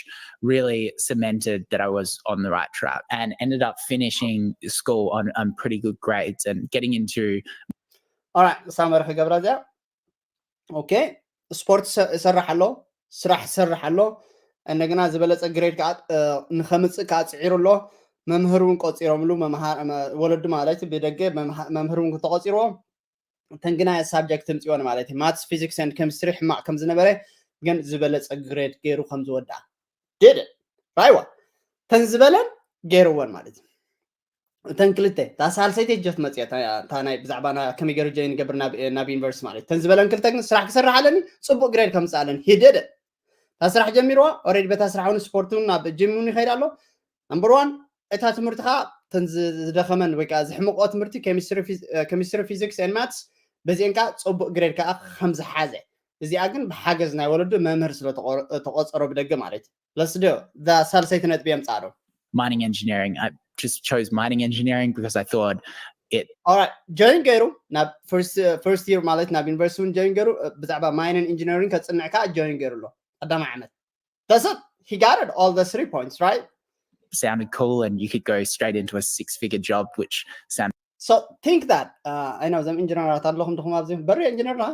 really cemented that I was on the right track and ended up finishing school on, on pretty good grades and getting into ኦራይት፣ ሳመር ክገብራ እዚኣ። ኦኬ፣ ስፖርት ሰ- ይሰርሕ ኣሎ፣ ስራሕ ይሰርሕ ኣሎ። እንደገና ዝበለፀ ግሬድ ከዓ እ፣ ንኸምፅእ ከዓ ፅዒሩ ኣሎ። መምህር እውን ቆፂሮምሉ፣ መምሃ- መ- ወለዱ ማለት ብደገ መምሃ- መምህር እውን ተቆፂርዎ። እተን ግና ሳብጀክት ምፅወን ማለት እዩ። ማትስ፣ ፊዚክስ ን ኬሚስትሪ ሕማቅ ከም ዝነበረ ግን ዝበለፀ ግሬድ ገይሩ ከም ዝወድኣ ድድ ራይዋ ተን ዝበለን ገይርወን ማለት እዩ። እተን ክልተ እታ ሳልሰይቲ ጀት መፅያ እታ ናይ ብዛዕባ ና- ከመይ ገይሩ ጆይን ገብር ናብ ናብ ዩኒቨርሲቲ ማለት እዩ። እተን ዝበለን ክልተ ግን ስራሕ ክሰርሕ ኣለኒ፣ ፅቡቅ ግሬድ ከምፅእ ኣለኒ። ሂደደ እታ ስራሕ ጀሚርዋ። ኦሬዲ በታ ስራሕ እውን ስፖርት እውን ናብ ጂም እውን ይኸይድ ኣሎ። ነምበር ዋን እታ ትምህርቲ ከዓ እተን ዝ- ዝደኸመን ወይ ከዓ ዝሕምቆ ትምህርቲ ኬሚስትሪ ፊዚክስ ን ማትስ በዚአን ከዓ ፅቡቅ ግሬድ ከዓ ከም ዝሓዘ፣ እዚኣ ግን ብሓገዝ ናይ ወለዱ መምህር ስለ ተቆ- ተቆፀሮ ብደገ ማለት እዩ። ለስዶ ሳልሰይቲ ነጥቢ የምፃእ ዶ mining engineering. I just chose mining engineering because I thought ኦራይት፣ ጆይን ገይሩ ናብ ፈርስት ይር ማለት ናብ ዩኒቨርሲቲ እውን ጆይን ገይሩ እ፣ ብዛዕባ ማይንን ኢንጂነሪንግ ከፅንዕ ከዓ ጆይን ገይሩ ኣሎ ቀዳማይ ዓመት። That's it. He got it, all the three points, right? Sounded cool and you could go straight into a six figure job, which sounded So think that, uh, I know እዞም ኢንጂነራት ኣለኹም ድኹም ኣብዚ በሪ ኢንጂነር ና።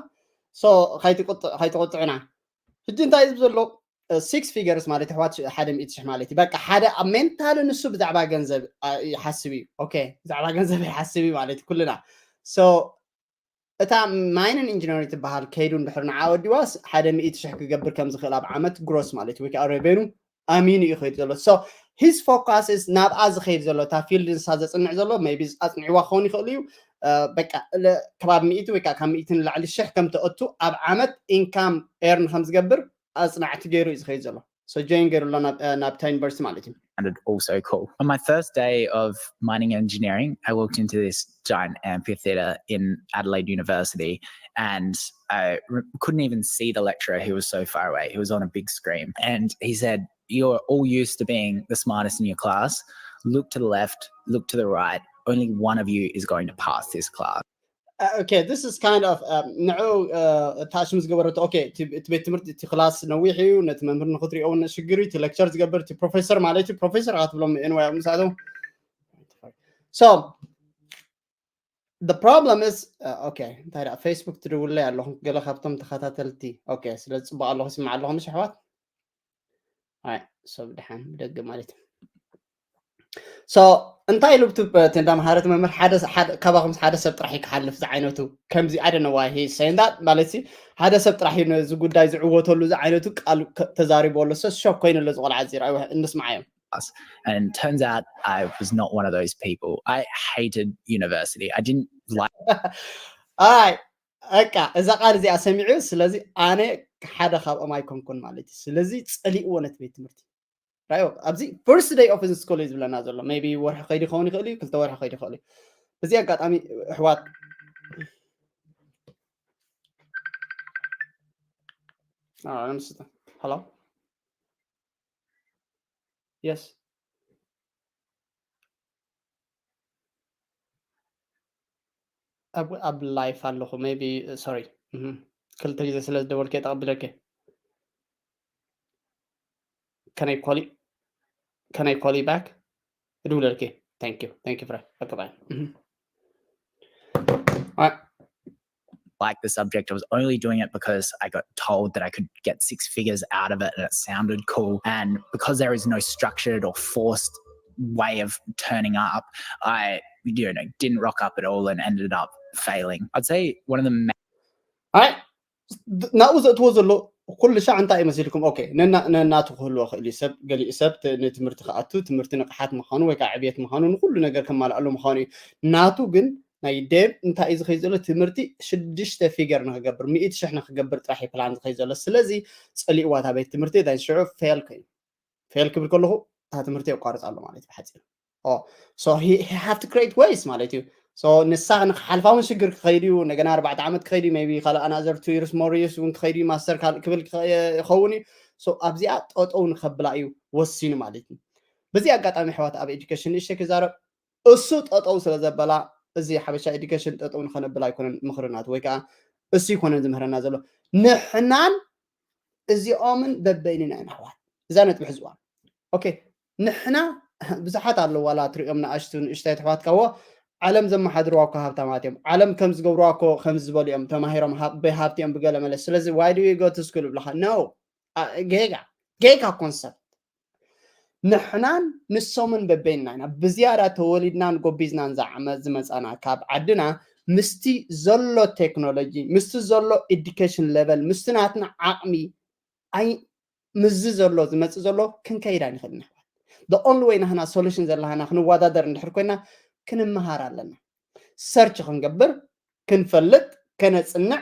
So ከይትቁጥ- ከይትቁጥዑና። ሕጂ እንታይ እዩ ዘሎ? ሲክስ ፊገርስ ማለት ኣሕዋት ሽ- ሓደ ሚእቲ ሽሕ ማለት እዩ። በቃ ሓደ ኣብ ሜንታል ንሱ ብዛዕባ ገንዘብ አ፣ ይሓስብ እዩ። ኦኬ፣ ብዛዕባ ገንዘብ ይሓስብ እዩ ማለት እዩ ኩልና። So እታ ማይንን ኢንጂነሪንግ ትበሃል ከይዱ እንድሕር ንዓ ወዲዋስ ሓደ ሚእቲ ሽሕ ክገብር ከም ዝኽእል ኣብ ዓመት ግሮስ ማለት እዩ፣ ወይ ከዓ ሬቬኑ ኣሚኑ እዩ ከይዱ ዘሎ። So his focus is ናብኣ ዝኸይድ ዘሎ እታ ፊልድ ንሳ ዘፅንዕ ዘሎ maybe ኣፅንዕዋ ክኸውን ይኽእል እዩ። እ፣ በቃ ለ- ከባቢ ሚእቲ ወይ ከዓ ካብ ሚእቲ ንላዕሊ ሽሕ ከም ተእቱ ኣብ ዓመት ኢንካም ኤርን ከም ዝገብር ኣፅናዕቲ ገይሩ እዩ ዝኸይድ ዘሎ። So ጆይን ገይሩ ኣሎ ናብ እ፣ ናብታ ዩኒቨርሲቲ ማለት እዩ። sounded also cool. On my first day of mining engineering, I walked into this giant amphitheater in Adelaide University and I r- couldn't even see the lecturer. He was so far away. He was on a big screen. And he said, "You're all used to being the smartest in your class. Look to the left, look to the right. Only one of you is going to pass this class." Uh, okay, this is kind of um, ንዑ እታ ሽም ዝገበረቶ ኦኬ፣ እቲ እቲ ቤት ትምህርቲ እቲ ክላስ ነዊሕ እዩ፣ ነቲ መምህር ንክትሪኦ እውን ሽግር እዩ። እቲ ሌክቸር ዝገብር እቲ ፕሮፌሰር ማለት እዩ። ፕሮፌሰር ኣትብሎም ንዋይ ንሳቶም። So the problem is uh, okay፣ እንታይ ደኣ ፌስቡክ ትድውለይ ኣለኹም ገለ ካብቶም ተኸታተልቲ። ኦኬ፣ ስለ ዝፅቡቅ ኣለኹ ይስማዕ ኣለኹም ምሽ ኣሕዋት። ኣይ፣ ሰብ ደሓን ብደገ ማለት እዩ። So እንታይ ኢሉ ብትብ ተንዳ መሃረት መምህር ሓደ ሓደ- ካባኹም ሓደ ሰብ ጥራሕ እዩ ክሓልፍ ዝዓይነቱ ከምዚ I don't know why he's saying that ማለት ሲ ሓደ ሰብ ጥራሕ እዩ ነዚ ጉዳይ ዝዕወተሉ ዝዓይነቱ ቃል ከ- ተዛሪቡ ኣሎ። So ሾክ ኮይኑ ኣሎ ዝቆልዓ ዚራ እንስማዓዮም። And turns out I was not one of those people. I hated university. I didn't like ኣይ በቃ እዛ ቃል እዚኣ ሰሚዑ፣ ስለዚ ኣነ ሓደ ካብኦም ኣይኮንኩን ማለት እዩ። ስለዚ ፀሊእዎ ነቲ ቤት ትምህርቲ ራዮ ኣብዚ first day of school እዩ ዝብለና ዘሎ። Maybe ወርሒ ከይዱ ይኸውን ይኽእል እዩ፣ ክልተ ወርሒ ከይዱ ይኽእል እዩ። በዚ ኣጋጣሚ ኣሕዋት ሄሎ፣ የስ፣ ኣብ ኣብ ላይፍ ኣለኹ። Maybe ሶሪ፣ ክልተ ግዜ ስለ ዝደወልከ ተቐቢለከ። Can I call you? Can I call you back? እድውለልኪ። Thank you, thank you ፍረ። Okay, bye. Like the subject. I was only doing it because I got told that I could get six figures out of it and it sounded cool. And because there is no structured or forced way of turning up, I, you know, didn't rock up at all and ended up failing. I'd say one of the ኣይ ናብኡ ዘእትዎ ዘሎ ኩሉ ሻዕ እንታይ እዩ መሲልኩም? ኦኬ፣ ነና- ነናቱ ክህልዎ ክእል እዩ። ሰብ ገሊኡ ሰብ ት- ንትምህርቲ ክኣቱ ትምህርቲ ንቕሓት ምዃኑ ወይ ከዓ ዕብየት ምዃኑ ንኩሉ ነገር ከማልኣሉ ምዃኑ እዩ። ናቱ ግን ናይ ዴብ እንታይ እዩ ዝኸይድ ዘሎ? ትምህርቲ ሽዱሽተ ፊገር ንክገብር፣ ሚእቲ ሽሕ ንክገብር ጥራሕ እዩ ፕላን ዝኸይድ ዘሎ። ስለዚ ጸሊእዋ እታ ቤት ትምህርቲ፣ ዳይ ሽዑ ፌል ኮይኑ፣ ፌል ክብል ከለኹ እታ ትምህርቲ የቋርጽ ኣሎ ማለት እዩ ብሓጺሩ። So he have to create ways ማለት እዩ። So ንሳ ንክሓልፋ እውን ሽግር ክኸይድ እዩ። እንደገና ኣርባዕተ ዓመት ክኸይድ እዩ። Maybe ካልእ another two years more years እውን ክኸይድ እዩ። ማስተር ካልእ ክብል ክኸ- ይኸውን እዩ። So ኣብዚኣ ጠጠው ንኸብላ እዩ ወሲኑ ማለት እዩ። በዚ ኣጋጣሚ ኣሕዋት ኣብ ኤጁኬሽን ንእሽተይ ክዛረብ፣ እሱ ጠጠው ስለ ዘበላ እዚ ሓበሻ ኤጁኬሽን ጠጠው ንኸነብል ኣይኮነን ምኽርናት ወይ ከዓ እሱ ይኮነን ዝምህረና ዘሎ። ንሕናን እዚኦምን በበይንና ኢና ኣሕዋት። እዛ ነጥቢ ሕዝዋ። ኦኬ፣ ንሕና ብዙሓት ኣለዉ ዋላ ትሪኦም ንኣሽቱ ንእሽተይ ኣሕዋትካ እዎ ዓለም ዘመሓድርዋ እኮ ሃብታማት እዮም። ዓለም ከም ዝገብርዋ እኮ ከም ዝበሉ እዮም ተማሂሮም ሃብ- ብሃብቲ እዮም ብገለ መለ። ስለዚ why do you go to school ይብልኻ? No፣ ጌጋ ጌጋ ኮንሰፕት። ንሕናን ንሶምን በበይንና ኢና ብዝያዳ ተወሊድናን ጎቢዝናን ዝዓመ ዝመፃና ካብ ዓድና ምስቲ ዘሎ ቴክኖሎጂ ምስቲ ዘሎ ኤዱኬሽን ሌቨል ምስቲ ናትና ዓቕሚ ኣይ ምስዚ ዘሎ ዝመፅእ ዘሎ ክንከይድ ኣይንኽእልን። The only way ናህና ሶሉሽን ዘለሃና ክንወዳደር እንድሕር ኮይና ክንመሃር ኣለና። ሰርች ክንገብር ክንፈልጥ ከነፅንዕ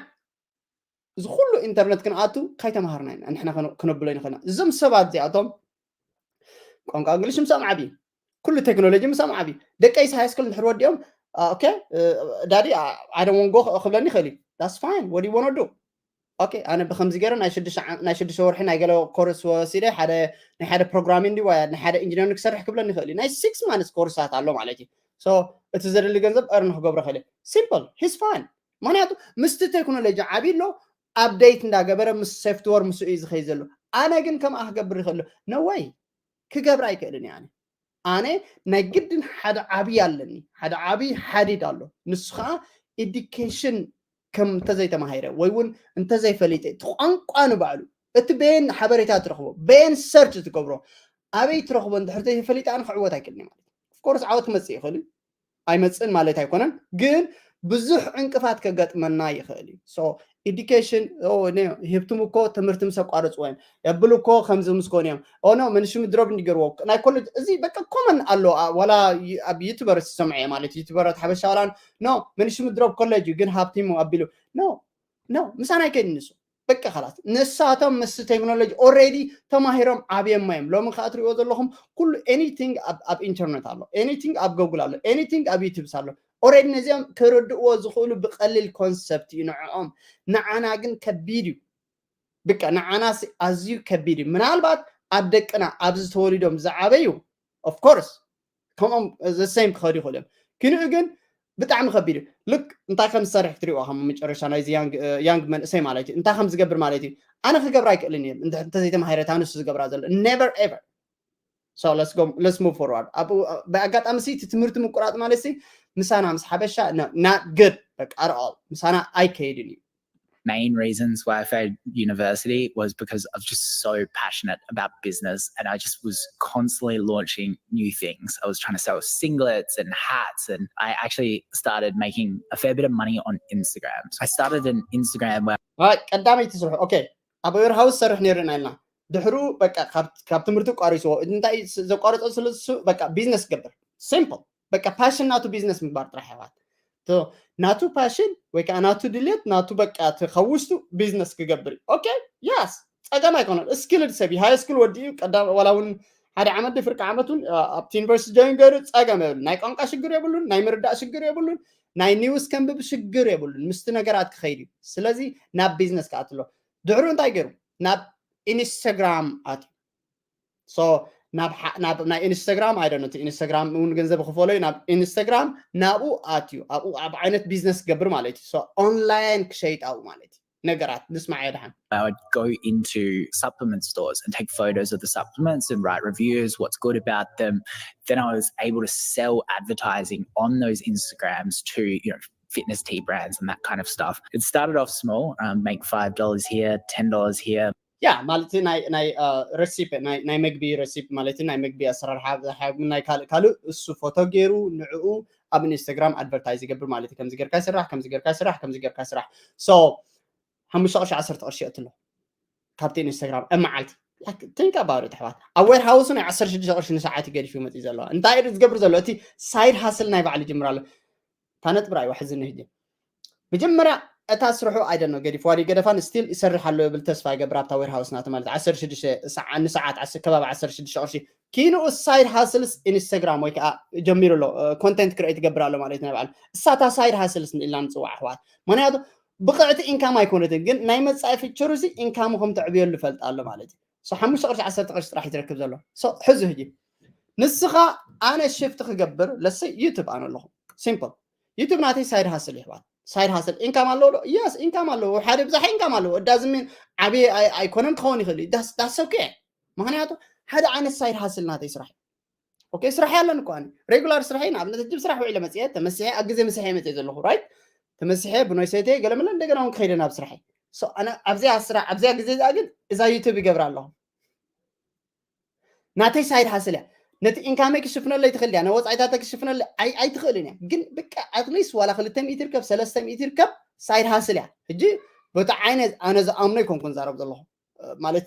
እዚ ኩሉ ኢንተርነት ክንኣቱ ካይተምሃርና ኢና ንሕና ክነብሎ ይንኽእልና። እዞም ሰባት እዚኣቶም ቋንቋ እንግሊሽ ምሳም ዓብዩ፣ ኩሉ ቴክኖሎጂ ምሳም ዓብዩ። ደቀይስ ሃይስኩል እንድሕር ወዲኦም ኦኬ ዳዲ ኣደወንጎ ክብለኒ ይኽእል እዩ። That's fine, what do you want to do? ኦኬ ኣነ ብከምዚ ገይረ ናይ ሽዱሽተ ወርሒ ናይ ገለ ኮርስ ወሲደ ሓደ ናይ ሓደ ፕሮግራሚንግ ድዩ ናይ ሓደ ኢንጂነሪንግ ክሰርሕ ክብለኒ ይኽእል እዩ። ናይ ሲክስ ማንስ ኮርሳት ኣሎ ማለት እዩ። So እቲ ዘድሊ ገንዘብ እርን ክገብሮ ይኽእል። ሲምፕል፣ he's fine። ምክንያቱ ምስቲ ቴክኖሎጂ ዓብዩ ኣሎ፣ ኣፕዴት እንዳገበረ ምስ ሶፍትወር ምስኡ እዩ ዝኸይድ ዘሎ። ኣነ ግን ከምኣ ክገብር ይኽእል? No way፣ ክገብር ኣይክእልን እየ ኣነ። ኣነ ናይ ግድን ሓደ ዓብዪ ኣለኒ፣ ሓደ ዓብዪ ሓዲድ ኣሎ። ንሱ ከዓ ኤዱኬሽን ከም እንተዘይተማሂረ ወይ እውን እንተዘይፈሊጠ እቲ ቋንቋ ንባዕሉ እቲ በየን ሓበሬታ ትረኽቦ በየን ሰርች ትገብሮ ኣበይ ትረኽቦ እንድሕር ዘይፈሊጠ ኣነ ክዕወት ኣይክእልን ማለት ኦፍኮርስ ዓወት ክመፅእ ይኽእል እዩ ኣይመፅእን ማለት ኣይኮነን ግን ብዙሕ ዕንቅፋት ከገጥመና ይኽእል እዩ። So ኤዱኬሽን ሂብቱም እኮ ትምህርቲ ምስ ኣቋርፅዎ እዮም የብል እኮ ከምዚ ምስ ኮኑ እዮም ኖ መንሽም ድሮብ እንዲገርዎ ናይ ኮሌጅ እዚ በቃ ኮመን ኣሎ። ዋላ ኣብ ዩቱበርስ ዝሰምዐ ማለት ዩቱበራት ሓበሻ ዋላ ኖ መንሽም ድሮብ ኮሌጅ እዩ ግን ሃብቲሙ ኣቢሉ ኖ ኖ ምሳና ኣይከይድን ንሱ በቃ ላስ ንሳቶም ምስ ቴክኖሎጂ ኦሬዲ ተማሂሮም ዓብየማ እዮም። ሎሚ ከዓ ትሪእዎ ዘለኹም ኩሉ ኤኒቲንግ ኣብ ኢንተርነት ኣሎ፣ ኤኒቲንግ ኣብ ጎግል ኣሎ፣ ኤኒቲንግ ኣብ ዩቱብስ ኣሎ። ኦሬዲ ነዚኦም ክርድእዎ ዝኽእሉ ብቀሊል ኮንሰፕት እዩ ንዕኦም። ንዓና ግን ከቢድ እዩ። ብቃ ንዓና ኣዝዩ ከቢድ እዩ። ምናልባት ኣብ ደቅና ኣብዚ ተወሊዶም ዝዓበዩ ኦፍኮርስ ከምኦም ዘሰይም ክኸዱ ይኽእሉ እዮም። ክንኡ ግን ብጣዕሚ ከቢድ እዩ። ልክ እንታይ ከም ዝሰርሕ ክትሪእዎ ከም መጨረሻ ናይዚ ያንግ መንእሰይ ማለት እዩ እንታይ ከም ዝገብር ማለት እዩ። ኣነ ክገብር ኣይክእልን እየ እንተዘይተማሂረ እታ ንሱ ዝገብራ ዘሎ never ever። So let's go, let's move forward. ብኣጋጣሚ ሲ እቲ ትምህርቲ ምቁራጥ ማለት ሲ ምሳና ምስ ሓበሻ not good በቃ at all ምሳና ኣይከይድን እዩ። Main reasons why I failed university was because I was just so passionate about business and I just was constantly launching new things. I was trying to sell singlets and hats and I actually started making a fair bit of money on Instagram. So I started an Instagram where ቀዳመይቲ ስርሑ okay ኣብ ዌርሃውስ ሰርሕ ነይርና ኢልና ድሕሩ በቃ ካብ ትምህርቲ ቋሪስዎ እንታይ ዘቋረፀ ስለሱ በቃ ቢዝነስ ገብር simple በቃ ፓሽን ናቱ ቢዝነስ ምግባር ጥራሕ ይባት ናቱ ፓሽን ወይ ከዓ ናቱ ድልየት ናቱ በቃ እቲ ከውስቱ ቢዝነስ ክገብር እዩ okay yes ጸገም ኣይኮነን ስኪልድ ሰብ ሃይ ስኩል ወዲኡ ቀዳም ዋላ እውን ሓደ ዓመት ድፍርቂ ዓመት እውን ኣብቲ ዩኒቨርሲቲ ጆይን ገይሩ ጸገም የብሉን ናይ ቋንቋ ሽግር የብሉን ናይ ምርዳእ ሽግር የብሉን ናይ ኒውስ ከንብብ ሽግር የብሉን ምስቲ ነገራት ክኸይድ እዩ ስለዚ ናብ ቢዝነስ ክኣትሎ ድሕሩ እንታይ ገይሩ ናብ ኢንስታግራም ኣትዩ so ናይ ኢንስታግራም ኣይደነ ኢንስታግራም እውን ገንዘብ ክፈሎ ናብ ኢንስታግራም ናብኡ ኣትዩ ኣብኡ ኣብ ዓይነት ቢዝነስ ክገብር ማለት እዩ online ክሸይጥ ኣብኡ ማለት እዩ ነገራት ንስማዕ የድሓን I would go into supplement stores and take photos of the supplements and write reviews, what's good about them. Then I was able to sell advertising on those Instagrams to, you know, fitness tea brands and that kind of stuff. It started off small, um, make five dollars here, ten dollars here. ያ ማለት ናይ ናይ ረሲፕ ናይ መግቢ ረሲፕ ማለት ናይ መግቢ ኣሰራርሓ ናይ ካልእ ካልእ እሱ ፎቶ ገይሩ ንዕኡ ኣብ ኢንስታግራም ኣድቨርታይዝ ይገብር ማለት እዩ ከምዚ ጌርካ ይስራሕ ከምዚ ጌርካ ይስራሕ ከምዚ ጌርካ ይስራሕ so ሓሙሽተ ቅርሺ ዓሰርተ ቅርሺ የእትሎ ካብቲ ኢንስታግራም ኣብ መዓልቲ think about it ኣሕዋት ኣብ ዌርሃውሱ ናይ ዓሰርተ ሽዱሽተ ቅርሺ ንሰዓት ይገድፍ እዩ መፅእ ዘለዋ እንታይ ዝገብር ዘሎ እቲ ሳይድ ሃስል ናይ ባዕሉ ይጅምር ኣሎ እታ ነጥቢ ራእይዋ ሕዝኒ ህጂ። መጀመርያ እታ ስርሑ ኣይደኖ ገዲፍዋ ድዩ ገደፋን ስቲል ይሰርሕ ኣሎ ይብል ተስፋ ይገብር ኣብታ ዌርሃውስ ናተ ማለት ዓሰርተ ሽዱሽተ ሰዓ- ንሰዓት ዓስ- ከባቢ ዓሰርተ ሽዱሽተ ቅርሺ ኪንኡ ሳይድ ሃስልስ ኢንስታግራም ወይ ከዓ ጀሚሩ ኣሎ ኮንቴንት ክሬት ይገብር ኣሎ ማለት ናይ ባዕሉ እሳታ ሳይድ ሃስልስ ኢልና ንፅዋዕ ኣሕዋት። ምክንያቱ ብቕዕቲ ኢንካም ኣይኮነትን ግን ናይ መፃኢ ፊቸሩ ሲ ኢንካሙ ከም ተዕብየሉ ይፈልጥ ኣሎ ማለት እዩ። ሓሙሽተ ቅርሺ ዓሰርተ ቅርሺ ጥራሕ ይትረክብ ዘሎ። ሕዚ ህጂ ንስኻ ኣነ ሽፍት ክገብር ለሰ ዩቱብ ኣነ ኣለኹ ሲምፕል ዩቱብ ናተይ ሳይድ ሃስል ይሕዋት። ሳይድ ሃስል ኢንካም ኣለዎ ዶ? የስ ኢንካም ኣለዎ። ሓደ ብዛሕ ኢንካም ኣለዎ። እዳዝሚን ዓብዪ ኣይኮነን ክኸውን ይኽእል እዩ። ዳስ ኦኬ። ምክንያቱ ሓደ ዓይነት ሳይድ ሃስል ናተይ ስራሕ ኦኬ ስራሕ ያለን እኮ ኣነ ሬጉላር ስራሐይ ንኣብነት ሕጂ ስራሕ ውዒለ መፅየ ተመሲሐ ኣብ ግዜ ምሳሐ መፅየ ዘለኹ ራይት ተመሲሐ ብኖይ ሰይተ ገለመለ እንደገና እውን ክኸይደ ናብ ስራሐይ። ኣነ ኣብዚያ ስራሕ ኣብዚያ ግዜ እዚኣ ግን እዛ ዩቱብ ይገብር ኣለኹ። ናተይ ሳይድ ሃስል እያ። ነቲ ኢንካመይ ክሽፍነለይ ትኽእል እያ፣ ነወፃኢታተ ክሽፍነለይ ኣይትኽእልን እያ። ግን ብቃ ኣትሊስት ዋላ ክልተ ሚእቲ ይርከብ ሰለስተ ሚእቲ ይርከብ ሳይድ ሃስል እያ። ሕጂ በቲ ዓይነት ኣነ ዝኣምኖ ይኮንኩ ንዛረብ ዘለኹ ማለት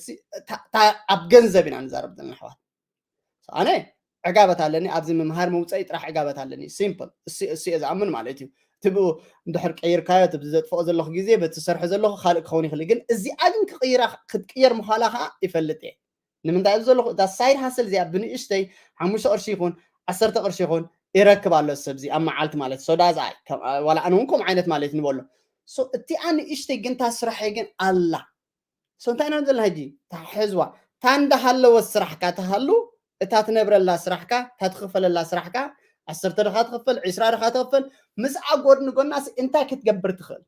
ኣብ ገንዘብ ኢና ንዛረብ ዘለና ኣሕዋት። ኣነ ዕጋበት ኣለኒ ኣብዚ ምምሃር መውፀኢ ጥራሕ ዕጋበት ኣለኒ። ሲምፕል እሱ እየ ዝኣምን ማለት እዩ። እቲ ብኡ እንድሕር ቀይርካዮ እቲ ዘጥፍኦ ዘለኹ ግዜ በቲ ዝሰርሖ ዘለኹ ካልእ ክኸውን ይኽእል ግን እዚኣ ግን ክቅይራ ክትቅየር ምዃላ ከዓ ይፈልጥ እየ። ንምንታይ ኣብዚ ዘለኹ እዛ ሳይድ ሃስል እዚኣ ብንእሽተይ ሓሙሽተ ቅርሺ ይኹን ዓሰርተ ቅርሺ ይኹን ይረክብ ኣሎ ሰብዚ ኣብ መዓልቲ ማለት ሶዳዝ ኣይ ዋላ ኣነ እውን ከምኡ ዓይነት ማለት ንበሎ። እቲኣ ንእሽተይ ግን እታ ስራሐይ ግን ኣላ። እንታይ ኢና ዘለና ሕጂ ታሕዝዋ እታ እንዳሃለወት ስራሕካ ትሃሉ እታ ትነብረላ ስራሕካ እታ ትኽፈለላ ስራሕካ ዓሰርተ ድኻ ትኽፈል ዒስራ ድኻ ትኽፈል ምስኣ ጎድኒ ጎናስ እንታይ ክትገብር ትኽእል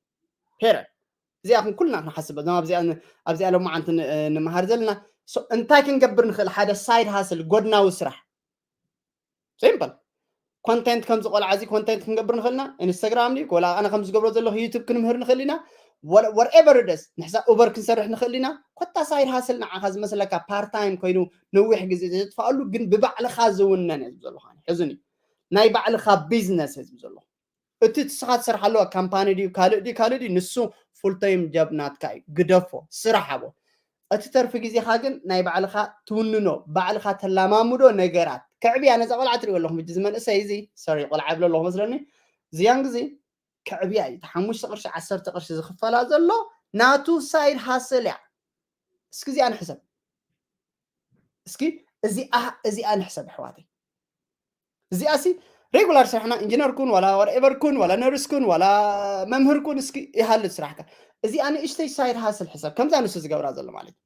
ፔረ እዚኣ ኩን ኩልና ክንሓስብ ኣብዚኣ ሎማዓንቲ ንምሃር ዘለና እንታይ ክንገብር ንኽእል ሓደ ሳይድ ሃስል ጎድናዊ ስራሕ ሲምፕል ኮንቴንት ከምዚ ቆልዓ እዚ ኮንቴንት ክንገብር ንኽእል ኢና ኢንስታግራም ድዩ ወላ ኣነ ከም ዝገብሮ ዘለኹ ዩቱብ ክንምህር ንኽእል ኢና ወርኤቨር ደስ ንሕሳ ኡበር ክንሰርሕ ንኽእል ኢና ኮታ ሳይድ ሃስል ንዓኻ ዝመስለካ ፓርታይም ኮይኑ ነዊሕ ግዜ ዘጥፋኣሉ ግን ብባዕልኻ ዝውነን እየ ዝብ ዘለኹ ሕዝን እዩ ናይ ባዕልኻ ቢዝነስ እየ ዝብ ዘለኹ እቲ ትስኻ ትሰርሓ ኣለዋ ካምፓኒ ድዩ ካልእ ድዩ ካልእ ድዩ ንሱ ፉልታይም ጃብ ናትካ እዩ ግደፎ ስራሕ ኣቦ እቲ ተርፊ ግዜኻ ግን ናይ ባዕልኻ ትውንኖ ባዕልኻ ተላማምዶ ነገራት ከዕብያ ነዛ ቆልዓ ትሪኦ ኣለኹም ሕጂ ዝመንእሰይ እዚ ሰሪ ቆልዓ ይብሎ ኣለኹ መስለኒ ዝያን ግዜ ከዕብያ እዩ ሓሙሽተ ቅርሺ ዓሰርተ ቅርሺ ዝኽፈላ ዘሎ ናቱ ሳይድ ሃስል እያ እስኪ እዚኣ ንሕሰብ እስኪ እዚኣ እዚኣ ንሕሰብ ኣሕዋተይ እዚኣ ሲ ሬጉላር ስራሕና ኢንጂነር ኩን ዋላ ወርኤቨር ኩን ዋላ ነርስ ኩን ዋላ መምህር ኩን እስኪ ይሃልት ስራሕካ እዚኣ ንእሽተይ ሳይድ ሃስል ሕሰብ ከምዛ ንሱ ዝገብራ ዘሎ ማለት እዩ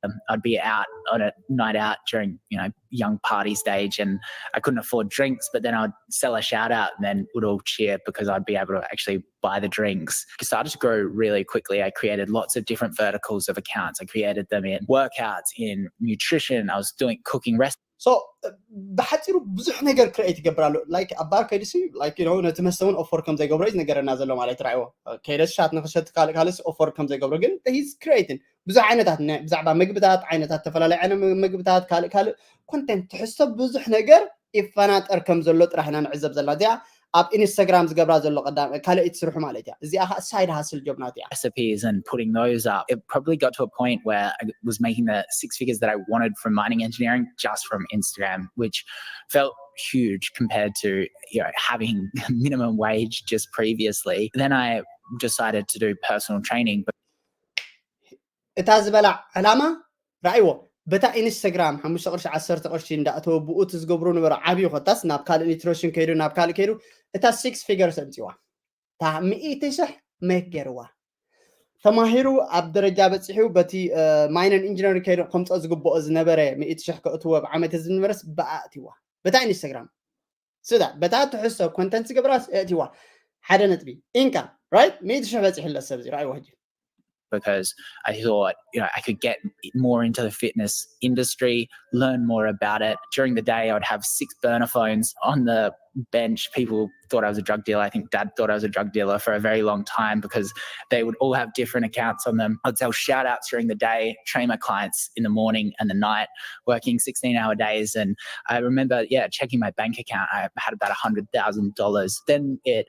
Um, I'd be out on a night out during, you know, young party stage and I couldn't afford drinks, but then I'd sell a shout out and then would all cheer because I'd be able to actually buy the drinks. It started to grow really quickly. I created lots of different verticals of accounts. I created them in workouts, in nutrition. I was doing cooking recipes. So ብሓፂሩ ብዙሕ ነገር ክሬት ይገብር ኣሎ ላይክ ኣብ ባር ከይድሲ ላይክ ዩ ነቲ መስተ እውን ኦፈር ከም ዘይገብሮ እዩ ዝነገረና ዘሎ ማለት ራእዎ ከይደስ ሻት ንክሸት ካልእ ካልስ ኦፈር ከም ዘይገብሮ ግን ሂዝ ክሬትን ብዙሕ ዓይነታት ብዛዕባ ምግብታት ዓይነታት ዝተፈላለዩ ዓይነት ምግብታት ካልእ ካልእ ኮንቴንት ትሕዝቶ ብዙሕ ነገር ይፈናጠር ከም ዘሎ ጥራሕ ኢና ንዕዘብ ዘለና እዚኣ ኣብ ኢንስታግራም ዝገብራ ዘሎ ቀዳም ካልእ ትስርሑ ማለት እያ እዚኣ ከዓ ሳይድ ሃስል ጆብ ናት እያ recipes and putting those up. It probably got to a point where I was making the six figures that I wanted from mining engineering just from Instagram, which felt huge compared to, you know, having minimum wage just previously. Then I decided to do personal training. እታ ዝበላ ዕላማ ራእይዎ በታ ኢንስታግራም ሓሙሽተ ቅርሺ ዓሰርተ ቅርሺ እንዳእተወ ብኡ እቲ ዝገብሩ ነበረ ዓብዩ ኮታስ ናብ ካልእ ኒትሮሽን ከይዱ ናብ ካልእ ከይዱ እታ ሲክስ ፊገርስ ኣምፅዋ እታ ሚእቲ ሽሕ መክ ገይርዋ ተማሂሩ ኣብ ደረጃ በፂሑ በቲ ማይነን ኢንጂነሪንግ ከይዱ ከምፀኦ ዝግብኦ ዝነበረ ሚእቲ ሽሕ ከእትዎ ኣብ ዓመት ዝነበረስ ብኣእትዋ በታ ኢንስታግራም ስዳ በታ ትሕዝቶ ኮንተንት ዝገብራስ እእትዋ ሓደ ነጥቢ ኢንካም ራይት ሚእቲ ሽሕ በፂሑ ኣሎ ሰብ እዚ ራእይዎ ሕጂ because I thought, you know, I could get more into the fitness industry, learn more about it. During the day, I would have six burner phones on the bench. People thought I was a drug dealer. I think dad thought I was a drug dealer for a very long time because they would all have different accounts on them. I'd sell shout outs during the day, train my clients in the morning and the night, working sixteen hour days. And I remember, yeah, checking my bank account, I had about a hundred thousand dollars. Then it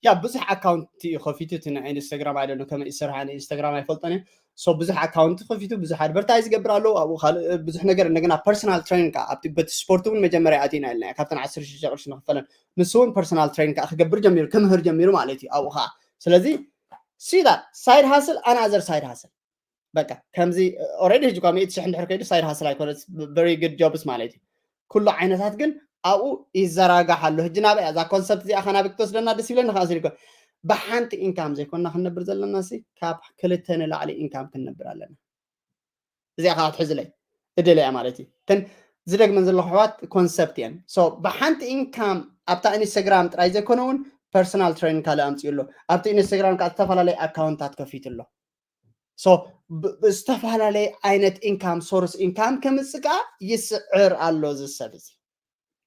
ያ ብዙሕ ኣካውንት እዩ ከፊቱ እቲ ናይ ኢንስታግራም ኣይደለ ከመይ ይሰርሕ ኣነ ኢንስታግራም ኣይፈልጦን እየ So ብዙሕ ኣካውንት ከፊቱ ብዙሕ ኣድቨርታይዝ ይገብር ኣለዉ። ኣብኡ ካልእ ብዙሕ ነገር እንደገና ፐርሰናል ትሬኒንግ ከዓ ኣብቲ በቲ ስፖርት እውን መጀመርያ ኣቲና ኢልና ካብተን ዓሰርተ ሽዱሽተ ቅርሺ ንኽፈለን ንሱ እውን ፐርሰናል ትሬኒንግ ከዓ ክገብር ጀሚሩ ክምህር ጀሚሩ ማለት እዩ ኣብኡ ከዓ። ስለዚ see that side hustle, another side hustle. በቃ ከምዚ ኦልሬዲ ሕጂ እኳ ሚእቲ ሽሕ እንድሕር ከይዱ ሳይድ ሃስል ኣይኮነ very good ጆብስ ማለት እዩ። ኩሉ ዓይነታት ግን ኣብኡ ይዘራጋሕ ኣሎ። ሕጂ ናበይ እዛ ኮንሰፕት እዚኣ ከ ናበይ ክትወስደና ደስ ይብለኒ ከኣ ስልኮ ብሓንቲ ኢንካም ዘይኮንና ክንነብር ዘለና ሲ ካብ ክልተ ንላዕሊ ኢንካም ክንነብር ኣለና። እዚኣ ከዓ ትሕዝለይ እደለያ ማለት እዩ። ተን ዝደግመን ዘለኹ ኣሕዋት ኮንሰፕት እየን። So ብሓንቲ ኢንካም ኣብታ ኢንስታግራም ጥራይ ዘይኮነ እውን ፐርሰናል ትሬኒንግ ካልእ ኣምፅኡ ኣሎ። ኣብቲ ኢንስታግራም ከዓ ዝተፈላለዩ ኣካውንታት ከፊቱ ኣሎ። So ብዝተፈላለየ ዓይነት ኢንካም ሶርስ ኢንካም ከምፅእ ከዓ ይስዕር ኣሎ እዚ ሰብ እዚ።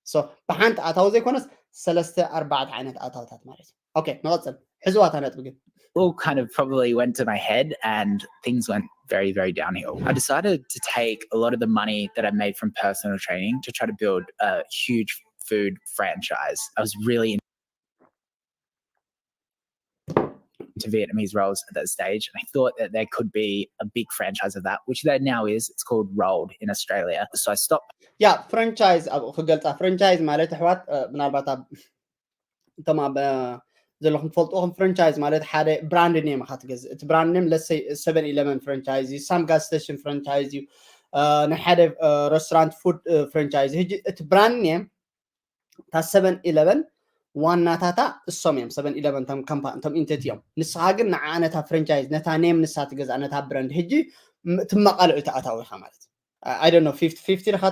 So ብሓንቲ ኣታዊ ዘይኮነስ ሰለስተ ኣርባዕተ ዓይነት ኣታውታት ማለት እዩ። ኦኬ ንቐፅል። ሕዝዋታ ነጥቢ ግን all kind of probably went to my head and things went very, very downhill. I decided to take a lot of the money that I made from personal training to try to build a huge food franchise. I was really into Vietnamese rolls at that stage, and I thought that there could be a big franchise of that, which there now is. It's called Rolled in Australia. So I stopped. ያ ፍራንቻይዝ ኣብኡ ክገልፃ ፍራንቻይዝ ማለት ኣሕዋት ምናልባት ኣብ እቶም ኣብ ዘለኹም ትፈልጥዎ ከም ፍራንቻይዝ ማለት ሓደ ብራንድ ኔም ኢኻ ትገዝእ። እቲ ብራንድ ኔም let's say seven eleven ፍራንቻይዝ እዩ፣ some gas station ፍራንቻይዝ እዩ፣ ናይ ሓደ ሬስቶራንት ፉድ ፍራንቻይዝ። ሕጂ እቲ ብራንድ ኔም እታ seven eleven ዋናታታ እሶም እዮም። Seven eleven እቶም ካምፓ እቶም ኢንቲቲ እዮም። ንስኻ ግን ንዓ ነታ ፍራንቻይዝ ነታ ኔም ንሳ ትገዝኣ ነታ ብራንድ ሕጂ ትመቃልዑ ተኣታዊ ኢኻ ማለት እዩ። I don't know fifty fifty ዲኻ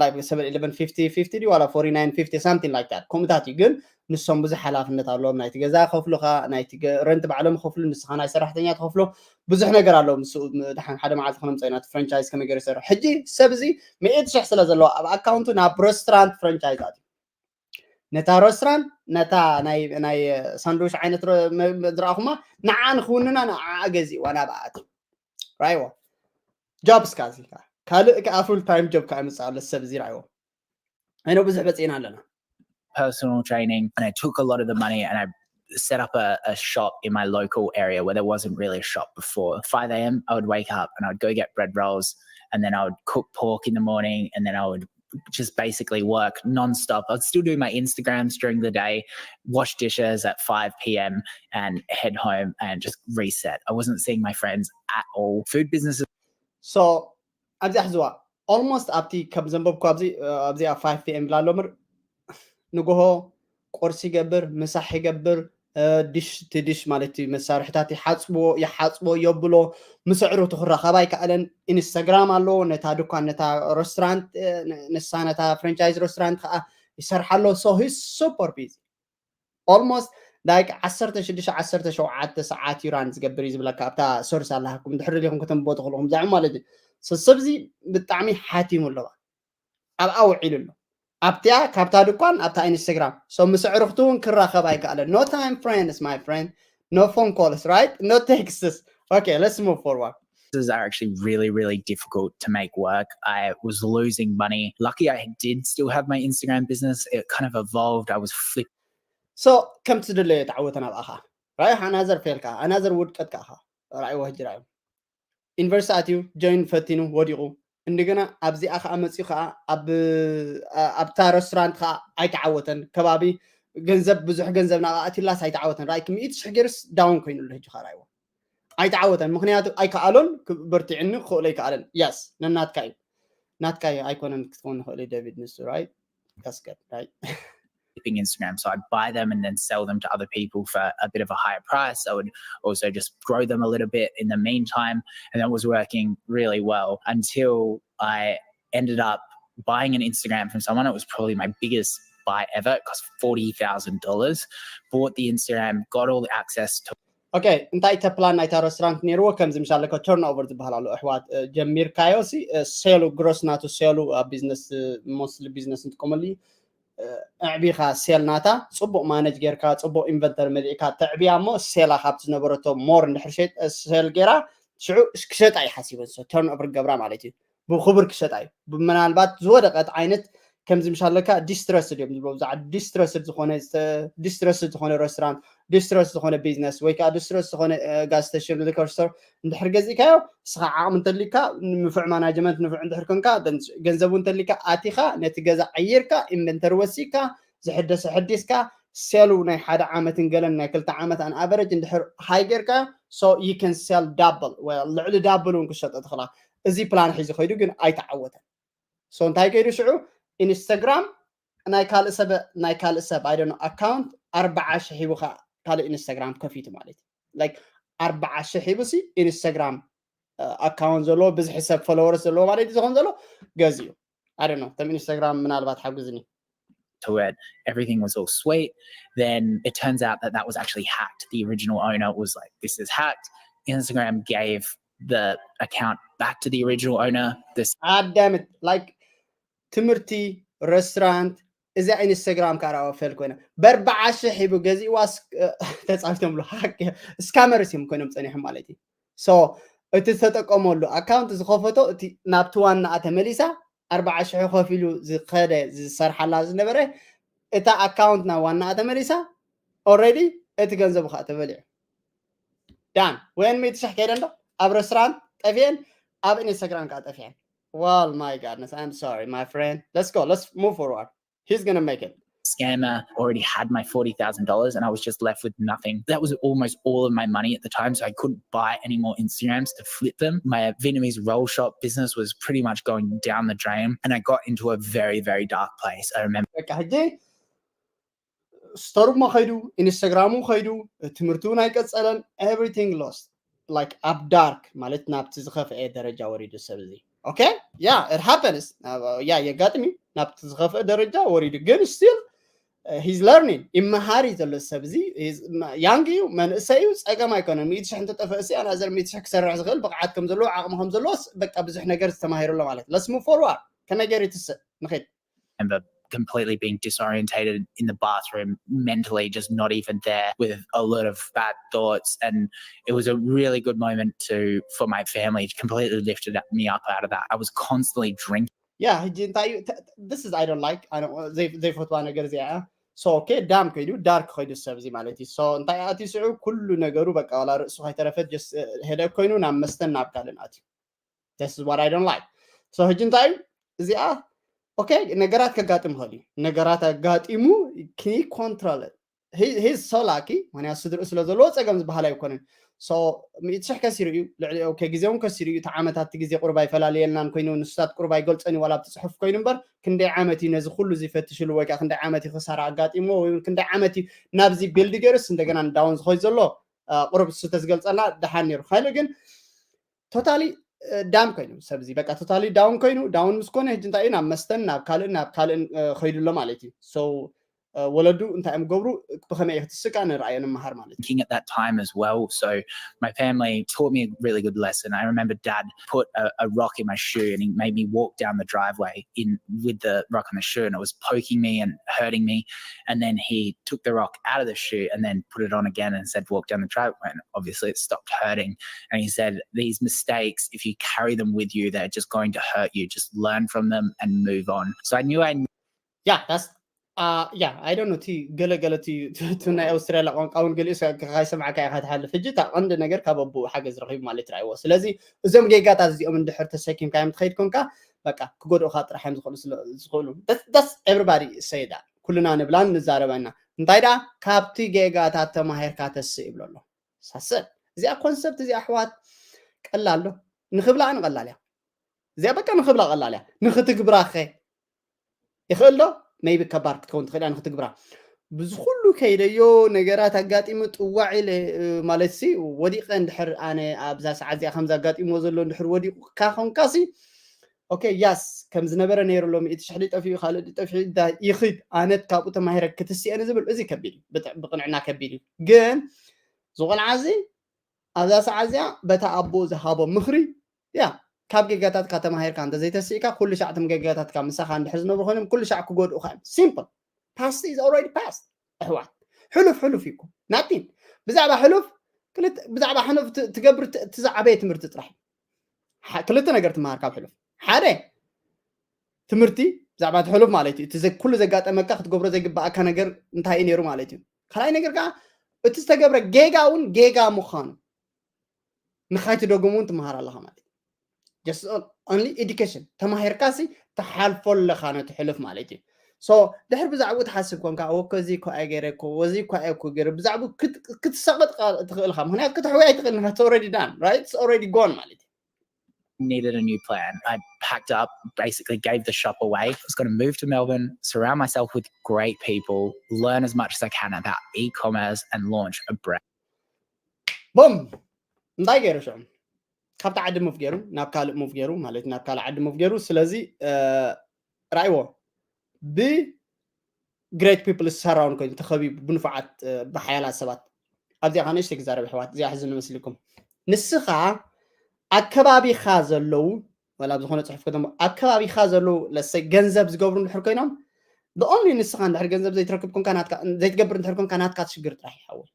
like seven eleven fifty fifty ድዩ ዋላ forty nine fifty something like that ከምኡታት እዩ። ግን ንሶም ብዙሕ ሓላፍነት ኣለዎም። ናይቲ ገዛ ከፍሉኻ፣ ናይቲ ረንት ባዕሎም ከፍሉ፣ ንስኻ ናይ ሰራሕተኛ ትኸፍሎ ብዙሕ ነገር ኣለዎ። ምስ ደሓን ሓደ መዓልቲ ክነምፀ ኢና ፍራንቻይዝ ከመይ ገይሩ ይሰርሕ። ሕጂ ሰብ እዚ ሚእቲ ሽሕ ስለ ዘለዎ ኣብ ኣካውንቱ ናብ ሬስቶራንት ፍራንቻይዝ ኣትዩ። ነታ ሬስቶራንት ነታ ናይ ሳንድዊች ዓይነት ዝረኣኹማ ንዓ ንክውንና ንዓ ገዚእዋ ናብ ኣትዩ ራይዎ ጆብ እስካ እዚ ካልእ ከዓ ፉል ታይም ጆብ ከዓ ይምፅእ ኣሎ ሰብ እዚ ራይዎ። ኣይኖ ብዙሕ በፂእና ኣለና። Personal training and I took a lot of the money and I set up a, a shop in my local area where there wasn't really a shop before. Five a.m. I would wake up and I'd go get bread rolls and then I would cook pork in the morning and then I would just basically work non-stop. I'd still do my Instagrams during the day, wash dishes at five p.m. and head home and just reset. I wasn't seeing my friends at all. Food businesses. So ኣብዚኣ ሕዝዋ almost ኣብቲ ከም ዘንበብኩ ኣብዚኣ five p.m. ብላ ኣሎ ምር ንጎሆ ቁርሲ ይገብር፣ ምሳሕ ይገብር፣ ዲሽ እቲ ዲሽ ማለት እዩ መሳርሕታት ይሓፅብዎ ይሓፅቦ የብሎ። ምስ ኣዕሩኽቱ ክራኸብ ኣይከኣለን። ኢንስታግራም ኣለዎ፣ ነታ ድኳን ነታ ሬስቶራንት ንሳ ነታ ፍራንቻይዝ ሬስቶራንት ከዓ ይሰርሓ ኣሎ። So he's super busy almost like ዓሰርተ ሽዱሽተ ዓሰርተ ሸውዓተ ሰዓት እዩ ራን ዝገብር እዩ ዝብለካ ኣብታ ሶርስ ኣላሃኩም ድሕሪ ሊኹም ከተንብቦ ትኽእልኹም ዛዕሚ ማለት እዩ። ሰብዚ ብጣዕሚ ሓቲሙ ኣለዋ ኣብኣ ውዒሉ ኣሎ ኣብቲያ ካብታ ድኳን ኣብታ ኢንስታግራም so ምስ ኣዕሩኽቱ እውን ክራኸብ ኣይከኣለን። No time friends my friend, no phone calls, right? No texts. Okay, let's move forward. Are actually really, really difficult to make work. I was losing money. Lucky I did still have my Instagram business. It kind of evolved. I was flipping. So ከምቲ ድለዮ ተዓወተ ናብኣኻ ራይ ኣናዘር ፌል ከዓ ኣናዘር ውድቀት ከዓ ራእይዎ ሕጂ ራእዩ ዩኒቨርሲቲ ኣትዩ ጆይን ፈቲኑ ወዲቑ እንደገና ኣብዚኣ ከዓ መፅኡ ከዓ ኣብታ ሬስቶራንት ከዓ ኣይተዓወተን። ከባቢ ገንዘብ ብዙሕ ገንዘብ ናብኣ ኣትላስ ኣይተዓወተን። ራእይክ ሚእቲ ሽሕ ገይሩስ ዳውን ኮይኑሉ ሕጂ ከዓ ራእይዎ ኣይተዓወተን። ምክንያቱ ኣይከኣሎን በርቲዕኒ ክኽእሎ ኣይከኣለን። የስ ነናትካ እዩ ናትካ እዩ ኣይኮነን ክትኸውን ንኽእል ደቪድ ንሱ ራይ that's good, right? Instagram. So I'd buy them and then sell them to other people for a bit of a higher price. I would also just grow them a little bit in the meantime. And that was working really well until I ended up buying an Instagram from someone. It was probably my biggest buy ever. It cost forty thousand dollars. Bought the Instagram, got all the access to Okay, እንታይ ተፕላን ናይታ ሬስቶራንት ነይርዎ ከምዚ ምሻለ turnover ዝበሃል ኣሎ ኣሕዋት ጀሚርካዮ ሲ ሴሉ ግሮስ ናቱ ሴሉ ኣብ ቢዝነስ ሞስሊ ቢዝነስ ንጥቀመሉ እዩ። ኣዕቢኻ ሴል ናታ ፅቡቅ ማነጅ ጌርካ ፅቡቅ ኢንቨንተሪ መሊእካ ተዕብያ እሞ ሴላ ካብቲ ዝነበረቶ ሞር እንድሕር ሴል ጌራ ሽዑ ክሸጣ እዩ ሓሲበን turnover ገብራ ማለት እዩ። ብክቡር ክሸጣ እዩ። ምናልባት ዝወደቀት ዓይነት ከምዚ ምሻለካ distressed እዮም ዝብሎ ብዛዕባ distressed ዝኾነ distressed ዝኾነ restaurant, distressed ዝኾነ business ወይ ከዓ distressed ዝኾነ gas station, liquor store እንድሕር ገዚእካዮ፣ እስኻ ዓቕሚ እንተሊካ፣ ንፉዕ management ንፉዕ እንድሕር ኮንካ፣ ገንዘቡ እንተሊካ ኣቲኻ ነቲ ገዛ ቀይርካ፣ inventory ወሲካ፣ ዝሕደሰ ሕዲስካ፣ sale ኡ ናይ ሓደ ዓመትን ገለን ናይ ክልተ ዓመት on average እንድሕር high ጌርካ፣ so you can sell double, ልዕሊ double እውን ክሸጦ ትኽእላ። እዚ plan ሒዙ ከይዱ ግን ኣይተዓወተን። So እንታይ ከይዱ ሽዑ? ኢንስታግራም ናይ ካልእ ሰብ ናይ ካልእ ሰብ I don't know account ኣርባዓ ሺሕ ሂቡ ካልእ ኢንስታግራም ከፊቱ ማለት እዩ። Like ኣርባዓ ሺሕ ሂቡ ሲ ኢንስታግራም account ዘለዎ ብዝሒ ሰብ followers ዘለዎ ማለት እዩ ዝኸውን ዘሎ ገዚኡ። I don't know ተም ኢንስታግራም ምናልባት ሓግዝኒ። To it. Everything was all sweet. Then it turns out that that was actually hacked. The original owner was like, "This is hacked." Instagram gave the account back to the original owner. This God damn it. Like ትምህርቲ restaurant እዚኣ ኢንስታግራም ካራዋ ፌል ኮይና በርባዓ ሽሕ ሂቡ ገዚእዋ ተፃዊቶም ብሎ ሃክ ስካመርስ እዮም ኮይኖም ፀኒሖም ማለት እዩ። So እቲ ዝተጠቀመሉ ኣካውንት ዝኸፈቶ እቲ ናብቲ ዋናኣ ተመሊሳ ኣርባዓ ሽሕ ከፊሉ ዝኸደ ዝሰርሓላ ዝነበረ እታ ኣካውንት ናብ ዋናኣ ተመሊሳ already እቲ ገንዘቡ ከዓ ተበሊዑ። Done. ወይን ሚእቲ ሽሕ ከይደ እንዶ ኣብ restaurant ጠፊአን ኣብ ኢንስታግራም ከዓ ጠፊአን። Well, my goodness, I'm sorry, my friend. Let's go. Let's move forward. He's gonna make it. Scammer already had my forty thousand dollars and I was just left with nothing. That was almost all of my money at the time, so I couldn't buy any more Instagrams to flip them. My Vietnamese roll shop business was pretty much going down the drain, and I got into a very, very dark place. I remember. በቃ ሕጂ ስቶሩሞ ከይዱ፣ ኢንስታግራሙ ከይዱ፣ ትምህርቱ እውን ኣይቀጸለን። Everything lost. Like ኣብ dark ማለት ናብቲ ዝኸፍአ ደረጃ ወሪዱ ሰብ እዚ። Okay, yeah, it happens. Yeah, የጋጥም እዩ። ናብቲ ዝኸፍአ ደረጃ ወሪዱ ግን still he's learning, ይመሃር እዩ ዘሎ ሰብ እዚ። Young እዩ፣ መንእሰይ እዩ፣ ጸገም ኣይኮነን። ሚእቲ ሽሕ እንተጠፍአ ሲ ኣናዘር ሚእቲ ሽሕ ክሰርሕ ዝኽእል ብቕዓት ከም ዘለዎ ዓቕሚ ከም ዘለዎ በቃ ብዙሕ ነገር ዝተማሂሩ ኣሎ ማለት። Let's move forward. ከመይ ገይሩ ይትስእ ንኸይድ። Remember completely being disorientated in the bathroom, mentally just not even there, with a lot of bad thoughts. And it was a really good moment to for my family to completely lifted me up out of that. I was constantly drinking. Yeah, ሕጂ እንታይ እዩ? This is I don't like. ዘይፈትዋ ነገር እዚኣ እያ። So okay, ዳም ከይዱ፣ ዳርክ ከይዱ ሰብ እዚ ማለት እዩ። So እንታይ ኣትዩ ስዑ? ኩሉ ነገሩ በቃ ዋላ ርእሱ ከይተረፈት just headache ኮይኑ ናብ መስተን ናብ ካልእን ኣትዩ። This is what I don't like. So ሕጂ እንታይ እዩ? እዚኣ okay፣ ነገራት ከጋጥም ይኽእል እዩ። ነገራት ኣጋጢሙ can control it. He's so lucky፣ ምክንያቱ ስድርኡ ስለ ዘለዎ ጸገም ዝበሃል ኣይኮነን። So ሚእቲ ሽሕ ከሲሩ እዩ፣ ልዕሊ okay፣ ግዜ እውን ከሲሩ እዩ። እቲ ዓመታት እቲ ግዜ ቁርብ ኣይፈላለየልናን ኮይኑ ንሱታት ቁርብ ኣይገልጾን እዩ ዋላ ኣብቲ ጽሑፍ ኮይኑ እምበር ክንደይ ዓመት እዩ ነዚ ኩሉ ዝፈትሽሉ ወይ ከዓ ክንደይ ዓመት እዩ ክሳራ ኣጋጢምዎ ወይ ክንደይ ዓመት እዩ ናብዚ build ገይሩስ እንደገና down ዝኸይድ ዘሎ ቁርብ እሱ ተዝገልጸልና ደሓን ነይሩ። ካልእ ግን totally down ኮይኑ ሰብ እዚ በቃ totally down ኮይኑ down ምስ ኮነ ሕጂ እንታይ እዩ ናብ መስተን ናብ ካልእን ናብ ካልእን ከይዱ ኣሎ ማለት እዩ። So ወለዱ እንታይ እዮም ገብሩ ብኸመይ ክትስቃ ንርኣዮ ንመሃር ማለት እዩ። At that time as well. So my family taught me a really good lesson. I remember dad put a, a rock in my shoe and he made me walk down the driveway in with the rock on the shoe, and it was poking me and hurting me. And then he took the rock out of the shoe and then put it on again and said, "Walk down the driveway." And obviously it stopped hurting. And he said, "These mistakes, if you carry them with you, they're just going to hurt you. Just learn from them and move on." So I knew I yeah, that's uh yeah, I don't know. እቲ ገለገለ እቲ ናይ ኣውስትራሊያ ቋንቋ እውን ገሊኡ ከይሰምዓካ ኢኻ ትሓልፍ። ሕጂ እታ ቀንዲ ነገር ካብ ኣቦኡ ሓገዝ ረኺቡ ማለት ትረኣይዎ። ስለዚ እዞም ጌጋታት እዚኦም እንድሕር ተሰኪምካዮም ትኸይድ ኮንካ በቃ ክጎድኡኻ ጥራሕ እዮም ዝኽእሉ ዝኽእሉ። That's everybody say that. ኩልና ንብላን ንዛረበና። እንታይ ደኣ ካብቲ ጌጋታት ተማሂርካ ተስእ ይብሎ ኣሎ። ሳሰብ እዚኣ ኮንሰፕት እዚኣ ኣሕዋት ቀላል ዶ? ንኽብላ ንቐላል እያ። እዚኣ በቃ ንኽብላ ቀላል እያ። ንኽትግብራኸ ይኽእል ዶ? Maybe ከባድ ክትከውን ትኽእል እያ ንኽትግብራ። ብዚ ኩሉ ከይደዮ ነገራት ኣጋጢሙ ጥዋዕ ኢለ ማለት ሲ ወዲቐ እንድሕር ኣነ ኣብዛ ሰዓት እዚኣ ከምዚ ኣጋጢምዎ ዘሎ እንድሕር ወዲቑ ካኾንካ ሲ okay yes ከም ዝነበረ ነይሩ ኣሎ። ሚእቲ ሽሕ ጠፊኡ ካልእ ጠፊኡ ይኽድ ኣነት ካብኡ ተማሂረ ክትስእኒ ዝብል እዚ ከቢድ እዩ። ብቕንዕና ከቢድ እዩ። ግን ዝቆልዓ እዚ ኣብዛ ሰዓት እዚኣ በታ ኣቦ ዝሃቦ ምኽሪ ያ ካብ ጌጋታትካ ተማሂርካ እንተዘይተስእካ ኩሉ ሻዕ እቶም ጌጋታትካ ምሳኻ እንድሕር ዝነብሩ ኮይኖም ኩሉ ሻዕ ክጎድኡኻ እዮም። Simple. Past is already past. ኣሕዋት ሕሉፍ ሕሉፍ እዩ እኮ nothing። ብዛዕባ ሕሉፍ ብዛዕባ ሕሉፍ ትገብር እቲ ዝዓበየ ትምህርቲ ጥራሕ ክልተ ነገር ትመሃር ካብ ሕሉፍ። ሓደ ትምህርቲ ብዛዕባ እቲ ሕሉፍ ማለት እዩ። እቲ ኩሉ ዘጋጠመካ ክትገብሮ ዘይግባኣካ ነገር እንታይ እዩ ነይሩ ማለት እዩ። ካልኣይ ነገር ከዓ እቲ ዝተገብረ ጌጋ እውን ጌጋ ምዃኑ ንኻይትደግሙ እውን ትመሃር ኣለኻ ማለት እዩ። Just only education ተማሂርካ ሲ ትሓልፎ ኣለኻ ነቲ ሕሉፍ ማለት እዩ። So ድሕር ብዛዕባኡ ትሓስብ ኮንካ ወኮ እዚ እኮ ኣይገይረ እኮ ወዚ እኮ ኣይኮ ገይረ ብዛዕባኡ ክትሰቕጥ ትኽእልካ። ምክንያቱ ክትሕወይ ኣይትኽእል ንካ already done, right? It's already gone ማለት እዩ። Needed a new plan. I packed up, basically gave the shop away. I was going to move to Melbourne, surround myself with great people, learn as much as I can about e-commerce and launch a brand. ቦም እንታይ ገይሩ ሽዑ ካብቲ ዓዲ ሙቭ ገይሩ ናብ ካልእ ሙቭ ገይሩ ማለት ናብ ካልእ ዓዲ ሙቭ ገይሩ። ስለዚ ራእይዎ ብ great people surround ኮይኑ ተኸቢቡ ብንፉዓት ብሓያላት ሰባት። ኣብዚኣ ከ ንእሽተይ ክዛረብ ኣሕዋት፣ እዚኣ ሕዚ ንመስልኩም። ንስኻ ኣከባቢኻ ዘለዉ ወላ ኣብ ዝኾነ ፅሑፍ ከተሞ ኣከባቢኻ ዘለዉ ለሰይ ገንዘብ ዝገብሩ እንድሕር ኮይኖም the only ንስኻ እንድሕር ገንዘብ ዘይትረክብ ኮንካ ናትካ ዘይትገብር እንድሕር ኮንካ ናትካ ትሽግር ጥራሕ ይሓወል።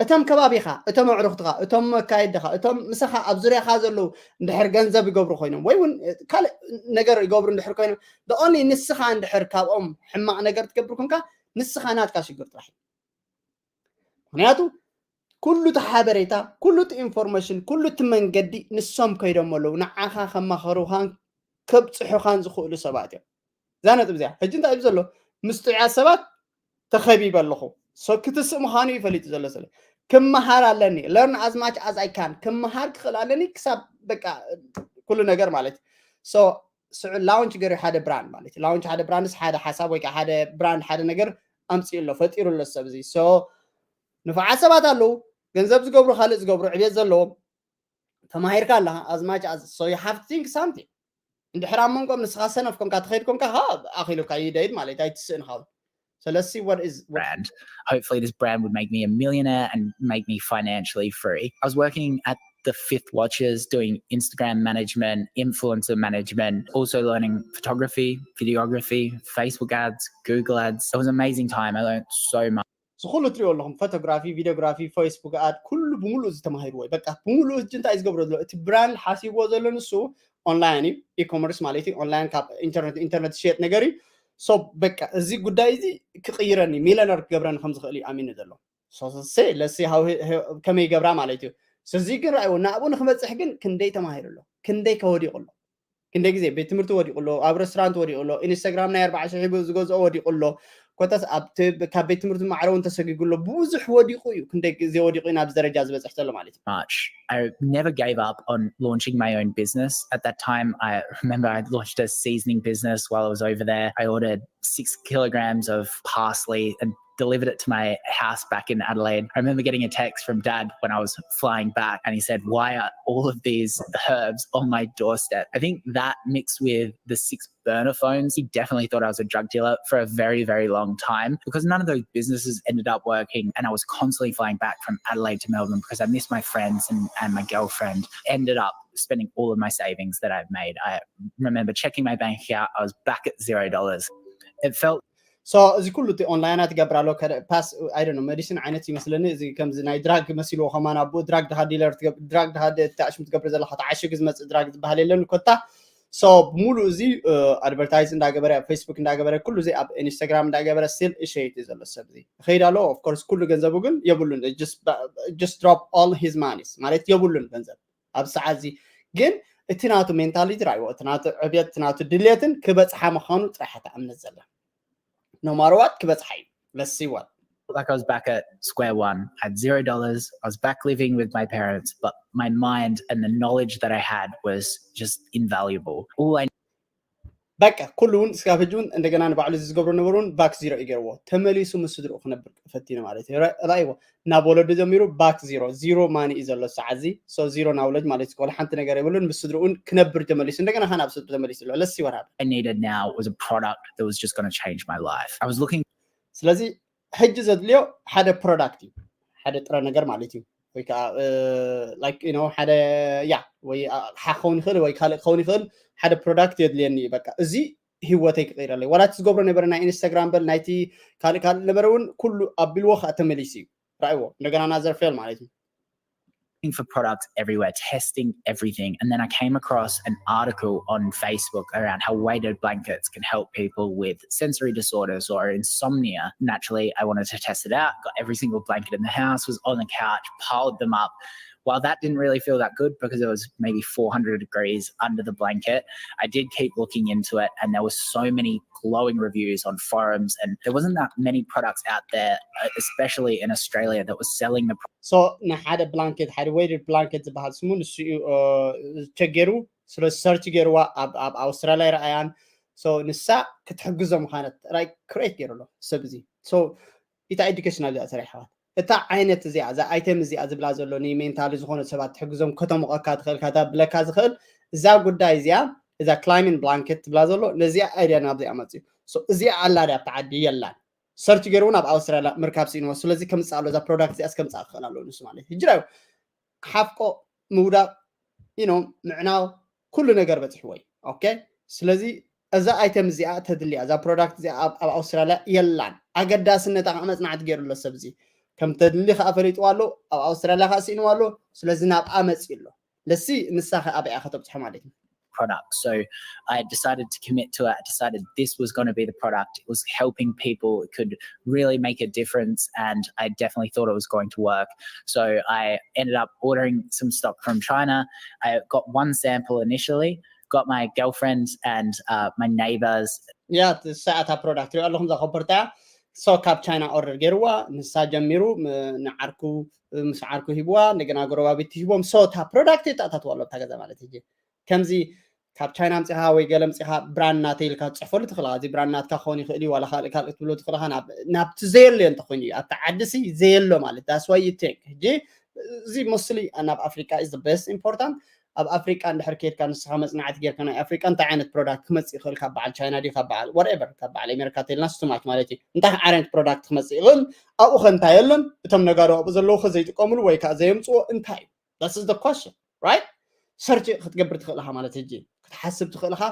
እቶም ከባቢኻ እቶም ኣዕሩኽትኻ እቶም መካየድኻ እቶም ምሳኻ ኣብ ዙርያኻ ዘለዉ እንድሕር ገንዘብ ይገብሩ ኮይኖም ወይ እውን ካልእ ነገር ይገብሩ እንድሕር ኮይኖም the only ንስኻ እንድሕር ካብኦም ሕማቕ ነገር ትገብር ኮንካ ንስኻ ናትካ ሽግር ጥራሕ እዩ። ምክንያቱ ኩሉ እቲ ሓበሬታ ኩሉ እቲ ኢንፎርሜሽን ኩሉ እቲ መንገዲ ንሶም ከይዶም ኣለዉ ንዓኻ ከማኸሩኻን ከብፅሑኻን ዝኽእሉ ሰባት እዮም። እዛ ነጥብ እዚኣ ሕጂ እንታይ እዩ ዘሎ ምስ ጥዑያት ሰባት ተኸቢበ ኣለኹ። So ክትስእ ምዃኑ እዩ ፈሊጡ ዘሎ ስለ ክመሃር ኣለኒ learn as much as I can ክመሃር ክኽእል ኣለኒ ክሳብ በቃ ኩሉ ነገር ማለት እዩ። So ስዑ ላውንች ገይሩ ሓደ ብራንድ ማለት እዩ። ላውንች ሓደ ብራንድስ ሓደ ሓሳብ ወይ ከዓ ሓደ ብራንድ ሓደ ነገር ኣምፅኡ ኣሎ ፈጢሩ ኣሎ ሰብ እዚ። So ንፉዓት ሰባት ኣለዉ ገንዘብ ዝገብሩ ካልእ ዝገብሩ ዕቤት ዘለዎም ተማሂርካ ኣለኻ as much as so you have to think something እንድሕር ኣብ መንጎም ንስኻ ሰነፍ ኮንካ ትኸይድ ኮንካ ካ ኣኺሉካ ይደይድ ማለት ኣይትስእን ኻውን። So let's see what is what brand. Hopefully, this brand would make me a millionaire and make me financially free. I was working at the Fifth Watches doing Instagram management, influencer management, also learning photography, videography, Facebook ads, Google ads. It was an amazing time. I learned so much. እዚ ኩሉ ትሪኦ ኣለኹም ፎቶግራፊ፣ ቪዲዮግራፊ፣ ፌስቡክ ኣድ ኩሉ ብምሉእ እዚ ተማሂርዎ እዩ። በቃ ብምሉእ እዚ እንታይ እዩ ዝገብሮ ዘሎ እቲ ብራንድ ሓሲብዎ ዘሎ ንሱ ኦንላይን እዩ ኢኮመርስ ማለት እዩ። ኦንላይን ካብ ኢንተርኔት ኢንተርኔት ዝሸየጥ ነገር እዩ። So በቃ እዚ ጉዳይ እዚ ክቕይረኒ ሚለነር ክገብረኒ ከም ዝኽእል እዩ ኣሚኑ ዘሎ። So say let's see how he- he- ከመይ ይገብራ ማለት እዩ። ስለዚ ግን ረኣይዎ ናብኡ ንክመፅሕ ግን ክንደይ ተማሂሩ ኣሎ፣ ክንደይ ከወዲቑ ኣሎ፣ ክንደይ ግዜ ቤት ትምህርቲ ወዲቑ ኣሎ፣ ኣብ ሬስቶራንት ወዲቑ ኣሎ፣ ኢንስታግራም ናይ ኣርባዓ ሺሕ ሂቡ ዝገዝኦ ወዲቑ ኣሎ። ኮታስ ኣብቲ ካብ ቤት ትምህርቲ ማዕረ እውን ተሰጊጉ ኣሎ። ብዙሕ ወዲቑ እዩ፣ ክንደይ ግዜ ወዲቑ እዩ ናብዚ ደረጃ ዝበፅሕ ዘሎ ማለት እዩ። Much. I never gave up on launching my own business. At that time, I remember I launched a seasoning business while I was over there. I ordered six kilograms of parsley and delivered it to my house back in Adelaide. I remember getting a text from dad when I was flying back, and he said, "Why are all of these herbs on my doorstep?" I think that mixed with the six burner phones, he definitely thought I was a drug dealer for a very, very long time because none of those businesses ended up working. And I was constantly flying back from Adelaide to Melbourne because I missed my friends and, and my girlfriend. Ended up spending all of my savings that I've made. I remember checking my bank account, I was back at zero dollars. It felt So እዚ ኩሉ እቲ ኦንላይናት ይገብር ኣሎ ፓስ ኣይ ዶ ሜዲሲን ዓይነት ይመስለኒ። እዚ ከምዚ ናይ ድራግ መሲልዎ ከማን ኣብኡ ድራግ ድኻ ዲለር ድራግ ድኻ ተኣሽም ትገብር ዘለካ ተዓሽግ ዝመፅእ ድራግ ዝበሃል የለን ኮታ። So ብምሉእ እዚ ኣድቨርታይዝ እንዳገበረ ኣብ ፌስቡክ እንዳገበረ ኩሉ እዚ ኣብ ኢንስታግራም እንዳገበረ ስቲል እሸይት እዩ ዘሎ ሰብ እዚ ይኸይድ ኣሎ። ኦፍኮርስ ኩሉ ገንዘቡ ግን የብሉን። Just drop all his monies ማለት የብሉን ገንዘብ ኣብ ሰዓት እዚ። ግን እቲ ናቱ ሜንታሊቲ ራእይዎ እቲ ናቱ ዕብየት እቲ ናቱ ድሌትን ክበፅሓ ምዃኑ ጥራሕ እያ ትኣምነት ዘላ። No matter what ክበፅሓ እዩ። Let's see what like I was back at square one. I had zero dollars. I was back living with my parents, but my mind and the knowledge that I had was just invaluable. All I በቃ ኩሉ እውን ስካብ ሕጂ እውን እንደገና ንባዕሉ እዚ ዝገብሮ ነበሩ እውን ባክ ዚሮ እዩ ገይርዎ። ተመሊሱ ምስ ስድርኡ ክነብር ፈቲኑ ማለት እዩ። ራእይዎ ናብ ወለዱ ጀሚሩ ባክ ዚሮ ዚሮ ማኒ እዩ ዘሎ ሰዓት እዚ። So ዚሮ ናውለጅ ማለት እዩ። ሓንቲ ነገር የብሉን። ምስ ስድርኡ እውን ክነብር ተመሊሱ እንደገና ከ ናብ ስድሩ ተመሊሱ ኣሎ። Let's see what happen. I needed now was a product that was just going to change my life. I was looking ስለዚ ሕጂ ዘድልዮ ሓደ ፕሮዳክት እዩ፣ ሓደ ጥረ ነገር ማለት እዩ። ወይ ከዓ like you know ሓደ ያ ወይ ኣቕሓ ክኸውን ይኽእል ወይ ካልእ ክኸውን ይኽእል ሓደ ፕሮዳክት የድልየኒ እዩ። በቃ እዚ ህይወተይ ክቕይረለይ ዋላ እቲ ዝገብሮ ነበረ ናይ ኢንስታግራም በል ናይቲ ካልእ ካልእ ነበረ እውን ኩሉ ኣቢልዎ ከዓ ተመሊሱ እዩ። ራእይዎ እንደገና ናዘር ፌል ማለት እዩ። looking for products everywhere, testing everything. And then I came across an article on Facebook around how weighted blankets can help people with sensory disorders or insomnia. Naturally, I wanted to test it out, got every single blanket in the house, was on the couch, piled them up. While that didn't really feel that good because it was maybe four hundred degrees under the blanket, I did keep looking into it, and there were so many glowing reviews on forums, and there wasn't that many products out there, uh, especially in Australia, that was selling the so ንሓደ ብላንኬት ሓደ weighted blanket ዝበሃል ስሙ ንሱ እዩ ቸገሩ። ስለዚ ሰርች ገይርዋ ኣብ ኣውስትራልያ ይረኣያን። ንሳ ክትሕግዞ ምዃነት ራይ ክሬት ገይሩ ኣሎ ሰብ እዚ ኢታ ኤዱኬሽን ኣብዚኣ ሰሪሕ ኣሕዋት። እታ ዓይነት እዚኣ እዛ ኣይተም እዚኣ ዝብላ ዘሎ ንሜንታሊ ዝኾነ ሰባት ትሕግዞም ከተሞቐካ ትኽእል ካታ ብለካ ዝኽእል እዛ ጉዳይ እዚኣ እዛ climbing blanket ትብላ ዘሎ ነዚኣ ኣይድያ ናብዚኣ መፅዩ። እዚኣ ኣላ ድያ ኣብቲ ዓዲ የላን። ሰርች ገይሩ እውን ኣብ ኣውስትራልያ ምርካብ ስኢንዎ። ስለዚ ከምፅእ ኣሎ እዛ ፕሮዳክት እዚኣ እስከምፅእ ክኽእል ኣለዎ ንሱ ማለት ህጅራ እዩ። ሓፍቆ ምውዳቕ ኢኖ ምዕናው ኩሉ ነገር በፂሕዎ እዩ። ኦኬ ስለዚ እዛ ኣይተም እዚኣ ተድልያ እዛ ፕሮዳክት እዚኣ ኣብ ኣውስትራልያ የላን። ኣገዳስነታ ከዓ መፅናዕቲ ገይሩ ኣሎ ሰብ እዚ ከም ተድሊ ከዓ ፈሊጥዋ ኣሎ። ኣብ ኣውስትራልያ ከዓ ስኢንዋ ኣሎ። ስለዚ ናብኣ መፂ ኣሎ። ለሲ ንሳ ከ ኣበያ ከተብፅሖ ማለት እዩ። Product. So I decided to commit to it. I decided this was going to be the product. It was helping people. It could really make a difference. And I definitely thought it was going to work. So I ended up ordering some stock from China. I got one sample initially, got my girlfriend and uh, my neighbors. ያ ሰዓታ ፕሮዳክት ሪኦ ኣለኹም ዛ ኮፐርታ ሶ ካብ ቻይና ኦርደር ገይርዋ ንሳ ጀሚሩ ንዓርኩ ምስ ዓርኩ ሂብዋ እንደገና ጎረባቢት ሂቦም ሶ እታ ፕሮዳክት የጣታትዋ ኣሎ እታ ገዛ ማለት እ ከምዚ ካብ ቻይና ምፅኻ ወይ ገለ ምፅኻ ብራንድ ናተይ ኢልካ ትፅሕፈሉ ትኽእልኻ። እዚ ብራንድ ናትካ ክኸውን ይኽእል እዩ ዋላ ካልእ ካልእ ትብሎ ትኽእልኻ። ናብቲ ዘየሎ እንተኮይኑ እዩ ኣብቲ ዓዲ ሲ ዘየሎ ማለት that's why you think ሕጂ እዚ mostly ናብ ኣፍሪካ is the best important ኣብ ኣፍሪቃ እንድሕር ከድካ ንስኻ መፅናዕቲ ጌርካ ናይ ኣፍሪቃ እንታይ ዓይነት ፕሮዳክት ክመፅእ ይኽእል ካብ በዓል ቻይና ድዩ ካብ በዓል whatever ካብ በዓል ኣሜሪካ ተልና ስትማች ማለት እዩ እንታይ ዓይነት ፕሮዳክት ክመፅእ ይኽእል ኣብኡ ከ እንታይ የሎን እቶም ነጋዶ ኣብኡ ዘለዉ ከ ዘይጥቀምሉ ወይ ከዓ ዘየምፅዎ እንታይ እዩ that's the question right ሰርች ክትገብር ትኽእል ኢኻ ማለት ሕጂ ክትሓስብ ትኽእል ኢኻ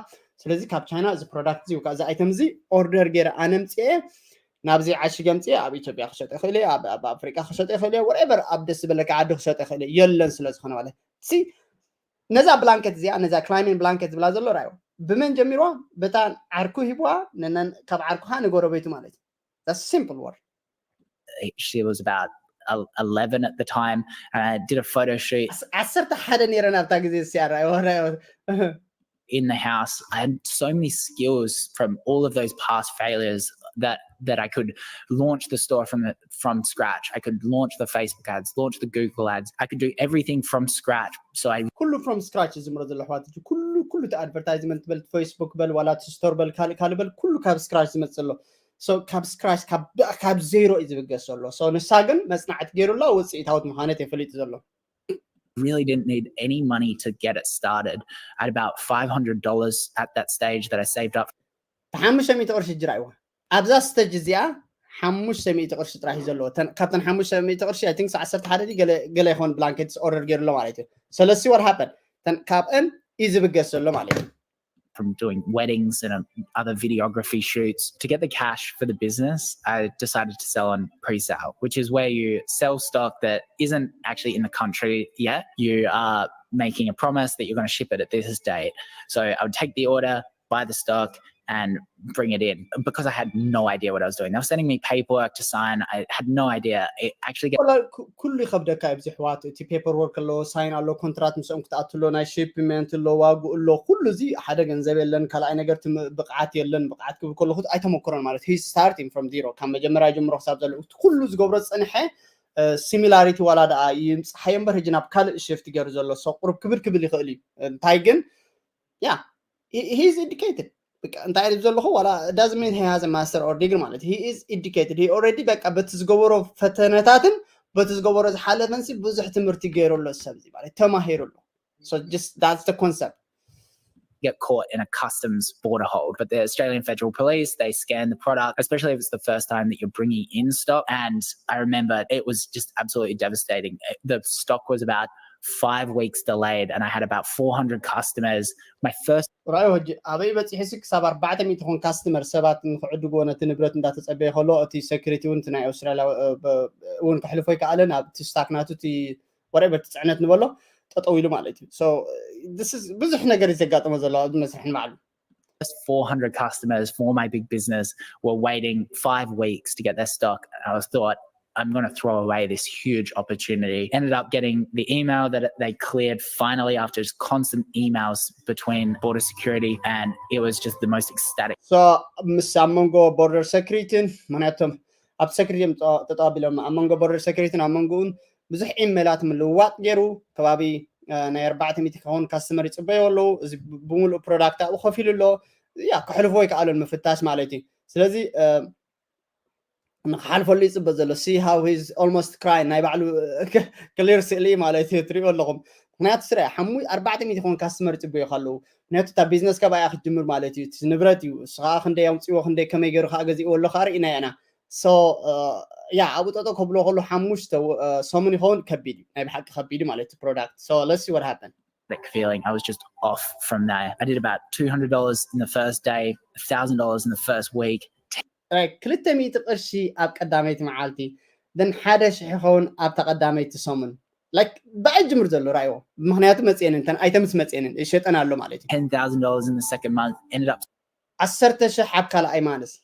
ስለዚ ካብ ቻይና እዚ ፕሮዳክት እዚ ወይ ከዓ እዚ ኣይተም እዚ ኦርደር ገይረ ኣነ ምፅኤ ናብዚ ዓሽገ ምፅኤ ኣብ ኢትዮጵያ ክሸጥ ይኽእል እየ ኣብ ኣፍሪቃ ክሸጥ ይኽእል እየ whatever ኣብ ደስ ዝበለካ ዓዲ ክሸጥ ይኽእል እየ የለን ስለ ዝኾነ ማለት ሲ ነዛ ብላንኬት እዚኣ ነዛ climbing blanket ዝብላ ዘሎ ራዮ ብመን ጀሚርዋ በታ ዓርኩ ሂብዋ ካብ ዓርኩ ከዓ ንጎረቤቱ ማለት እዩ simple word she was about eleven at the time and I did a photo shoot ዓሰርተ ሓደ ነይረ ናብታ ግዜ ሲያራ in the house. I had so many skills from all of those past failures that that I could launch the store from the, from scratch. I could launch the Facebook ads, launch the Google ads. I could do everything from scratch. So I ኩሉ from scratch ዝምሮ ዘሎ ኣሕዋት ኩሉ ኩሉ እቲ ኣድቨርታይዝመንት በል ፌስቡክ በል ዋላ ስቶር በል ካልእ ካልእ በል ኩሉ ካብ scratch ዝመፅእ ኣሎ so ካብ scratch ካብ ዜሮ እዩ ዝብገስ ዘሎ so ንሳ ግን መፅናዕቲ ገይሩላ ውፅኢታዊት ምዃነት የፈሊጡ ዘሎ really didn't need any money to get it started. I had about five hundred dollars at that stage that I saved up. ብሓሙሽተ ሚእቲ ቅርሺ ጅራይዋ ኣብዛ ስተጅ እዚኣ ሓሙሽተ ሚእቲ ቅርሺ ጥራሕ እዩ ዘለዎ ካብተን ሓሙሽተ ሚእቲ ቅርሺ I think ዓሰርተ ሓደ ገለ ይኸውን ብላንኬትስ ኦርደር ገይሩ ኣሎ ማለት እዩ ስለዚ what happened ካብአን እዩ ዝብገስ ዘሎ ማለት እዩ from doing weddings and um, other videography shoots. To get the cash for the business, I decided to sell on pre sale, which is where you sell stock that isn't actually in the country yet. You are making a promise that you're going to ship it at this date. So I would take the order, buy the stock, and bring it in because I had no idea what I was doing. They were sending me paperwork to sign. I had no idea. It actually ኩሉ ይኸብደካ ኣብዚ ሕዋት እቲ paperwork ኣሎ ሳይን ኣሎ ኮንትራት ምስኦም ክትኣትሎ ናይ shipment ኣሎ ዋጉ ኣሎ ኩሉ እዚ ሓደ ገንዘብ የለን ካልኣይ ነገር ብቕዓት የለን ብቕዓት ክብል ከለኹ ኣይተመክሮን ማለት he's starting from zero ካብ መጀመርያ ጀምሮ ክሳብ ዘሎ ኩሉ ዝገብሮ ዝፀንሐ similarity ዋላ ደኣ ይምፅሓዮ እምበር ሕጂ ናብ ካልእ shift ገይሩ ዘሎ so ቁሩብ ክብል ክብል ይኽእል እዩ እንታይ ግን yeah he's educated በቃ እንታይ ኢሉ ዘለኹ ዋላ doesn't mean he has a master or degree ማለት he is educated he already በቃ በቲ ዝገበሮ ፈተነታትን በቲ ዝገበሮ ዝሓለፈን ሲ ብዙሕ ትምህርቲ ገይሩ ኣሎ ሰብ እዚ ማለት ተማሂሩ ኣሎ so just that's the concept get caught in a customs border hold. But the Australian Federal Police, they scan the product, especially if it's the first time that you're bringing in stock. And I remember it was just absolutely devastating. The stock was about five weeks delayed and I had about four hundred customers. My first ራዮ ሕጂ ኣበይ በፂሑ ሲ ክሳብ ኣርባዕተ ሚእቲ ኾን ካስተመር ሰባት ንክዕድግዎ ነቲ ንብረት እንዳተፀበየ ከሎ እቲ ሴኩሪቲ እውን እቲ ናይ ኣውስትራልያ እውን ክሕልፎ ይከኣለ ናብ እቲ ስታክ ናቱ እቲ whatever ትፅዕነት ንበሎ ጠጠው ኢሉ ማለት እዩ። So this is ብዙሕ ነገር እዩ ዘጋጠመ ዘሎ ኣብዚ መስርሕ ንባዕሉ። Just four hundred customers for my big business were waiting five weeks to get their stock. And I was thought, I'm going to throw away this huge opportunity. Ended up getting the email that they cleared finally after just constant emails between border security, and it was just the most ecstatic. So ምስ ኣብ መንጎ ቦርደር ሰክሪቲን፣ ምክንያቱም ኣብ ሰክሪቲ እዮም ጠጠው ኣቢሎም፣ ኣብ መንጎ ቦርደር ሰክሪቲን ኣብ መንጎኡን ብዙሕ ኢሜላት ምልውዋጥ ገይሩ፣ ከባቢ ናይ ኣርባዕተ ሚእቲ ክኸውን ካስተመር ይፅበዩ ኣለዉ። እዚ ብምሉእ ፕሮዳክት ኣብኡ ከፊሉ ኣሎ። ያ ከሕልፎ ይከኣሉን ምፍታሽ ማለት እዩ። ስለዚ ንክሓልፈሉ ይፅበ ዘሎ see how he's almost crying ናይ ባዕሉ ክሊር ስእሊ ማለት እዩ ትሪኦ ኣለኹም። ምክንያቱ ስረ ሓሙይ ኣርባዕተ ሚእቲ ክኸውን ካስተመር ይፅበዩ ኣለዉ። ምክንያቱ እታ ቢዝነስ ካብ ኣያ ክትጅምር ማለት እዩ። እቲ ንብረት እዩ፣ እሱ ከዓ ክንደይ ኣምፅዎ ክንደይ ከመይ ገይሩ ከዓ ገዚእዎ ኣሎ ከዓ ርኢና ኢና። So ያ ኣብኡ ጠጠው ከብሎ ከሎ ሓሙሽተ ሰሙን ይኸውን። ከቢድ እዩ ናይ ብሓቂ ከቢድ ማለት እዩ ፕሮዳክት። So let's see what happened. That feeling. I was just off from there. I did about two hundred dollars in the first day, a thousand dollars in the first week. ክልተ ሚእቲ ቅርሺ ኣብ ቀዳመይቲ መዓልቲ፣ then ሓደ ሽሕ ይኸውን ኣብታ ቀዳመይቲ ሰሙን። Like ብኣይ ጅምር ዘሎ ራእይዎ፣ ምክንያቱ መፅየንን እተን ኣይተምስ መፅየንን ይሸጠን ኣሎ ማለት እዩ። Ten thousand dollars in the second month, ended up ዓሰርተ ሽሕ ኣብ ካልኣይ ማንስ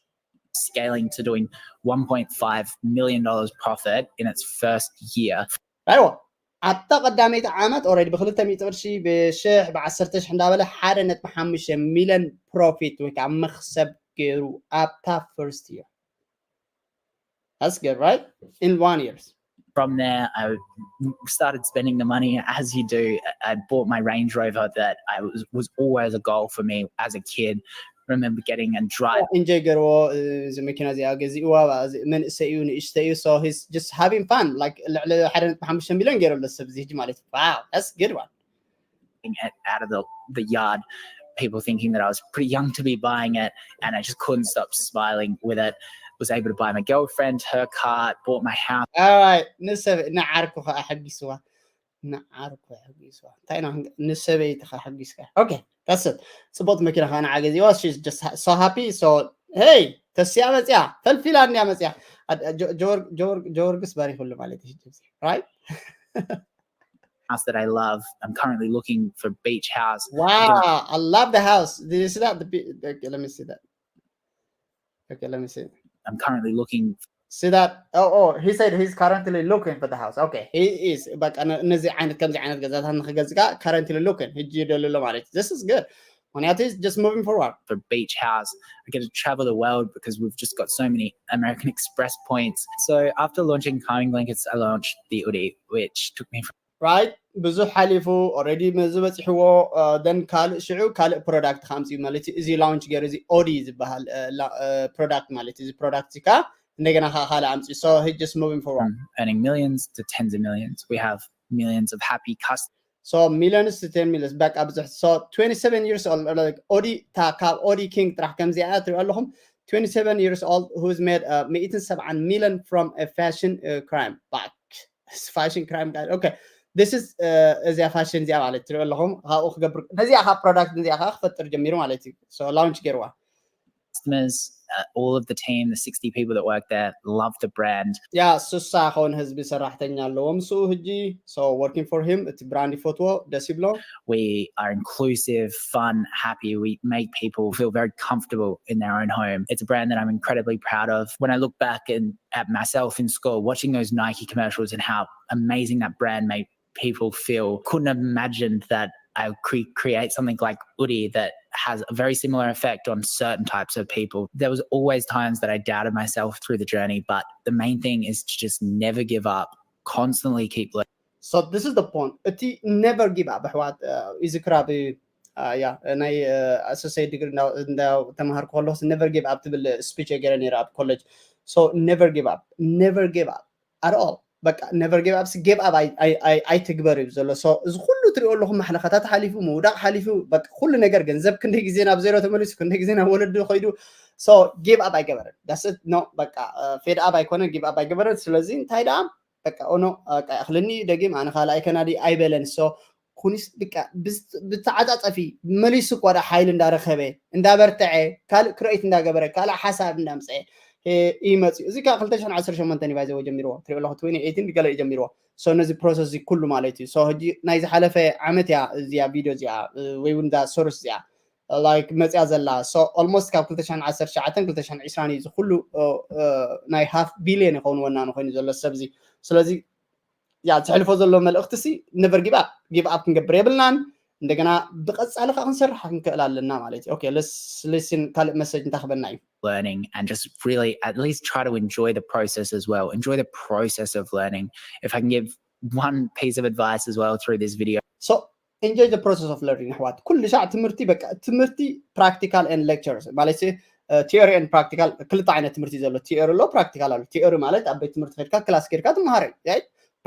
scaling to doing one point five million dollars profit in its first year. ራእይዎ ኣብታ ቀዳመይቲ ዓመት already ብክልተ ሚእቲ ቅርሺ ብሽሕ ብዓሰርተ ሽሕ እንዳበለ ሓደ ነጥቢ ሓሙሽተ ሚልዮን ፕሮፊት ወይ ከዓ መክሰብ ገይሩ ኣብታ first year። That's good, right? In one year. From there, I started spending the money as you do. I bought my Range Rover that I was, was always a goal for me as a kid. Remember getting and drive. ኢንጆይ ገርዎ። እዚ መኪና እዚኣ ገዚእዋ። መንእሰይ እዩ፣ ንእሽተ እዩ። So he's just having fun. Like ልዕሊ ሓደ ነጥቢ ሓሙሽተ ሚልዮን ገይሩ ኣሎ ሰብ እዚ ሕጂ ማለት እዩ። Wow, that's good one. It out of the, the yard, people thinking that I was pretty young to be buying it, and I just couldn't stop smiling with it. Was able to buy my girlfriend her car, bought my house. All right, ንሰብ ንዓርኩ ከዓ ሓጊስዋ። ንዓርኩ ሓጊስዋ። እንታይ ኢና ንሰበይትኻ ሓጊስካ? Okay, that's it. ፅቡቅ መኪና ከዓ ንዓ ገዚእዋ። She's just so happy. So hey, ተስያ መፅያ፣ ፈልፊላ እንድያ መፅያ። ጆርግስ ባሪክሉ ማለት እዩ፣ right? House that I love. I'm currently looking for beach house. Wow, I love the house. Did you see that? The be- okay, let me see that. Okay, let me see. I'm currently looking. See that? Oh, oh, he said he's currently looking for the house. Okay, he is. በቃ ነዚ ዓይነት ከምዚ ዓይነት ገዛታት ንክገዝእ ከዓ currently looking ሕጂ ይደሉ ኣሎ ማለት እዩ። This is good. ምክንያቱ he's just moving forward. For beach house, I get to travel the world because we've just got so many American Express points. So after launching Calming Blankets, I launched the Udi, which took me from right? ብዙሕ ሓሊፉ already መዚ በፂሕዎ። Then ካልእ ሽዑ ካልእ ፕሮዳክት ከምፅኡ ማለት እዩ። እዚ ላውንች ገይሩ እዚ ኦዲ ዝበሃል ፕሮዳክት ማለት እዩ። እዚ ፕሮዳክት እዚ ከዓ እንደገና ከዓ ካልእ ኣምፅኡ። So he just moving forward. Earning millions to tens of millions. We have millions of happy customers. So millions to ten millions በቃ ብዙሕ። So twenty-seven years old, like ኦዲ ካብ ኦዲ ኪንግ ጥራሕ ከምዚኣ ትሪኦ ኣለኹም። Twenty-seven years old who's made ሚእትን ሰብዓን ሚልዮን from a fashion crime back fashion crime guy. Okay, this is እዚኣ ፋሽን እዚኣ ማለት ትሪኦ ኣለኹም። ካብኡ ክገብር ነዚኣ ካብ ፕሮዳክት ነዚኣ ከዓ ክፈጥር ጀሚሩ ማለት እዩ። So ላውንች ገይርዋ። Customers, uh, all of the team, the sixty people that work there, love the brand. ያ ስሳ ኸውን ህዝቢ ሰራሕተኛ ኣለዎ ምስኡ ሕጂ። So working for him እቲ ብራንድ ይፈትዎ፣ ደስ ይብሎ። We are inclusive, fun, happy. We make people feel very comfortable in their own home. It's a brand that I'm incredibly proud of. When I look back and at myself in school, watching those Nike commercials and how amazing that brand made people feel, couldn't have imagined that I could create something like Udi that has a very similar effect on certain types of people. There was always times that I doubted myself through the journey, but the main thing is to just never give up, constantly keep learning. So this is the point. እቲ never give up ኣሕዋት። እዚ ክራብ ያ ናይ ኣሶሴት ዲግሪ እንዳተምሃርኩ ከለኩ never give up ትብል ስፒች ገይረ ነይረ ኣብ ኮሌጅ። So never give up, never give up at all. በቃ never give up give up ኣይትግበር እዩ ዘሎ። So እዚ ኩሉ ትሪኦ ኣለኹም ማሕለኻታት ሓሊፉ፣ ምውዳቕ ሓሊፉ፣ በቃ ኩሉ ነገር፣ ገንዘብ ክንደይ ግዜ ናብ ዜሮ ተመሊሱ፣ ክንደይ ግዜ ናብ ወለዲ ከይዱ። So give up ኣይገበረን። That's it. No በቃ fed up ኣይኮነን፣ give up ኣይገበረን። ስለዚ እንታይ ደኣ በቃ ኦኖ በቃ ይኣኽለኒ ደጊም ኣነ ካልኣይ ከናዲ ኣይበለን። So ኩኒስ በቃ ብተዓፃፀፊ መሊሱ እኳ ደኣ ሓይሊ እንዳረኸበ እንዳበርተዐ ካልእ ክረኢት እንዳገበረ ካልእ ሓሳብ እንዳምፀአ ይመፅኡ። እዚ ከዓ ክልተ ሽሕን ዓሰርተ ሸሞንተን እዩ ባይዘወ ጀሚርዎ፣ ትሪኦ ኣለኹ ትወኒ ኤይቲን ገለ እዩ ጀሚርዎ። So ነዚ ፕሮሰስ እዚ ኩሉ ማለት እዩ። So ሕጂ ናይ ዝሓለፈ ዓመት እያ እዚኣ ቪድዮ እዚኣ ወይ እውን እዛ ሶርስ እዚኣ ላይክ መፅያ ዘላ። So almost ካብ ክልተ ሽሕን ዓሰርተ ትሽዓተን ክልተ ሽሕን ዕስራን እዩ እዚ ኩሉ ናይ ሃፍ ቢልዮን ይኸውን ወናኒ ኮይኑ ዘሎ ሰብ እዚ። ስለዚ ያ ዝሕልፎ ዘሎ መልእኽቲ ሲ never give up፣ give up ክንገብር የብልናን። እንደገና ብቐፃሊ ከዓ ክንሰርሕ ክንክእል ኣለና ማለት እዩ። Okay, let's listen ካልእ መሰጅ እንታይ ክበና እዩ። Learning and just really at least try to enjoy the process as well. Enjoy the process of learning. If I can give one piece of advice as well through this video. So enjoy the process of learning ኣሕዋት። ኩሉ ሻዕ ትምህርቲ በቃ ትምህርቲ practical and lectures ማለት theory and practical ክልተ ዓይነት ትምህርቲ ዘሎ። Theory ኣሎ፣ practical ኣሎ። Theory ማለት ኣብ ቤት ትምህርቲ ከድካ ክላስ ከድካ ትመሃረ።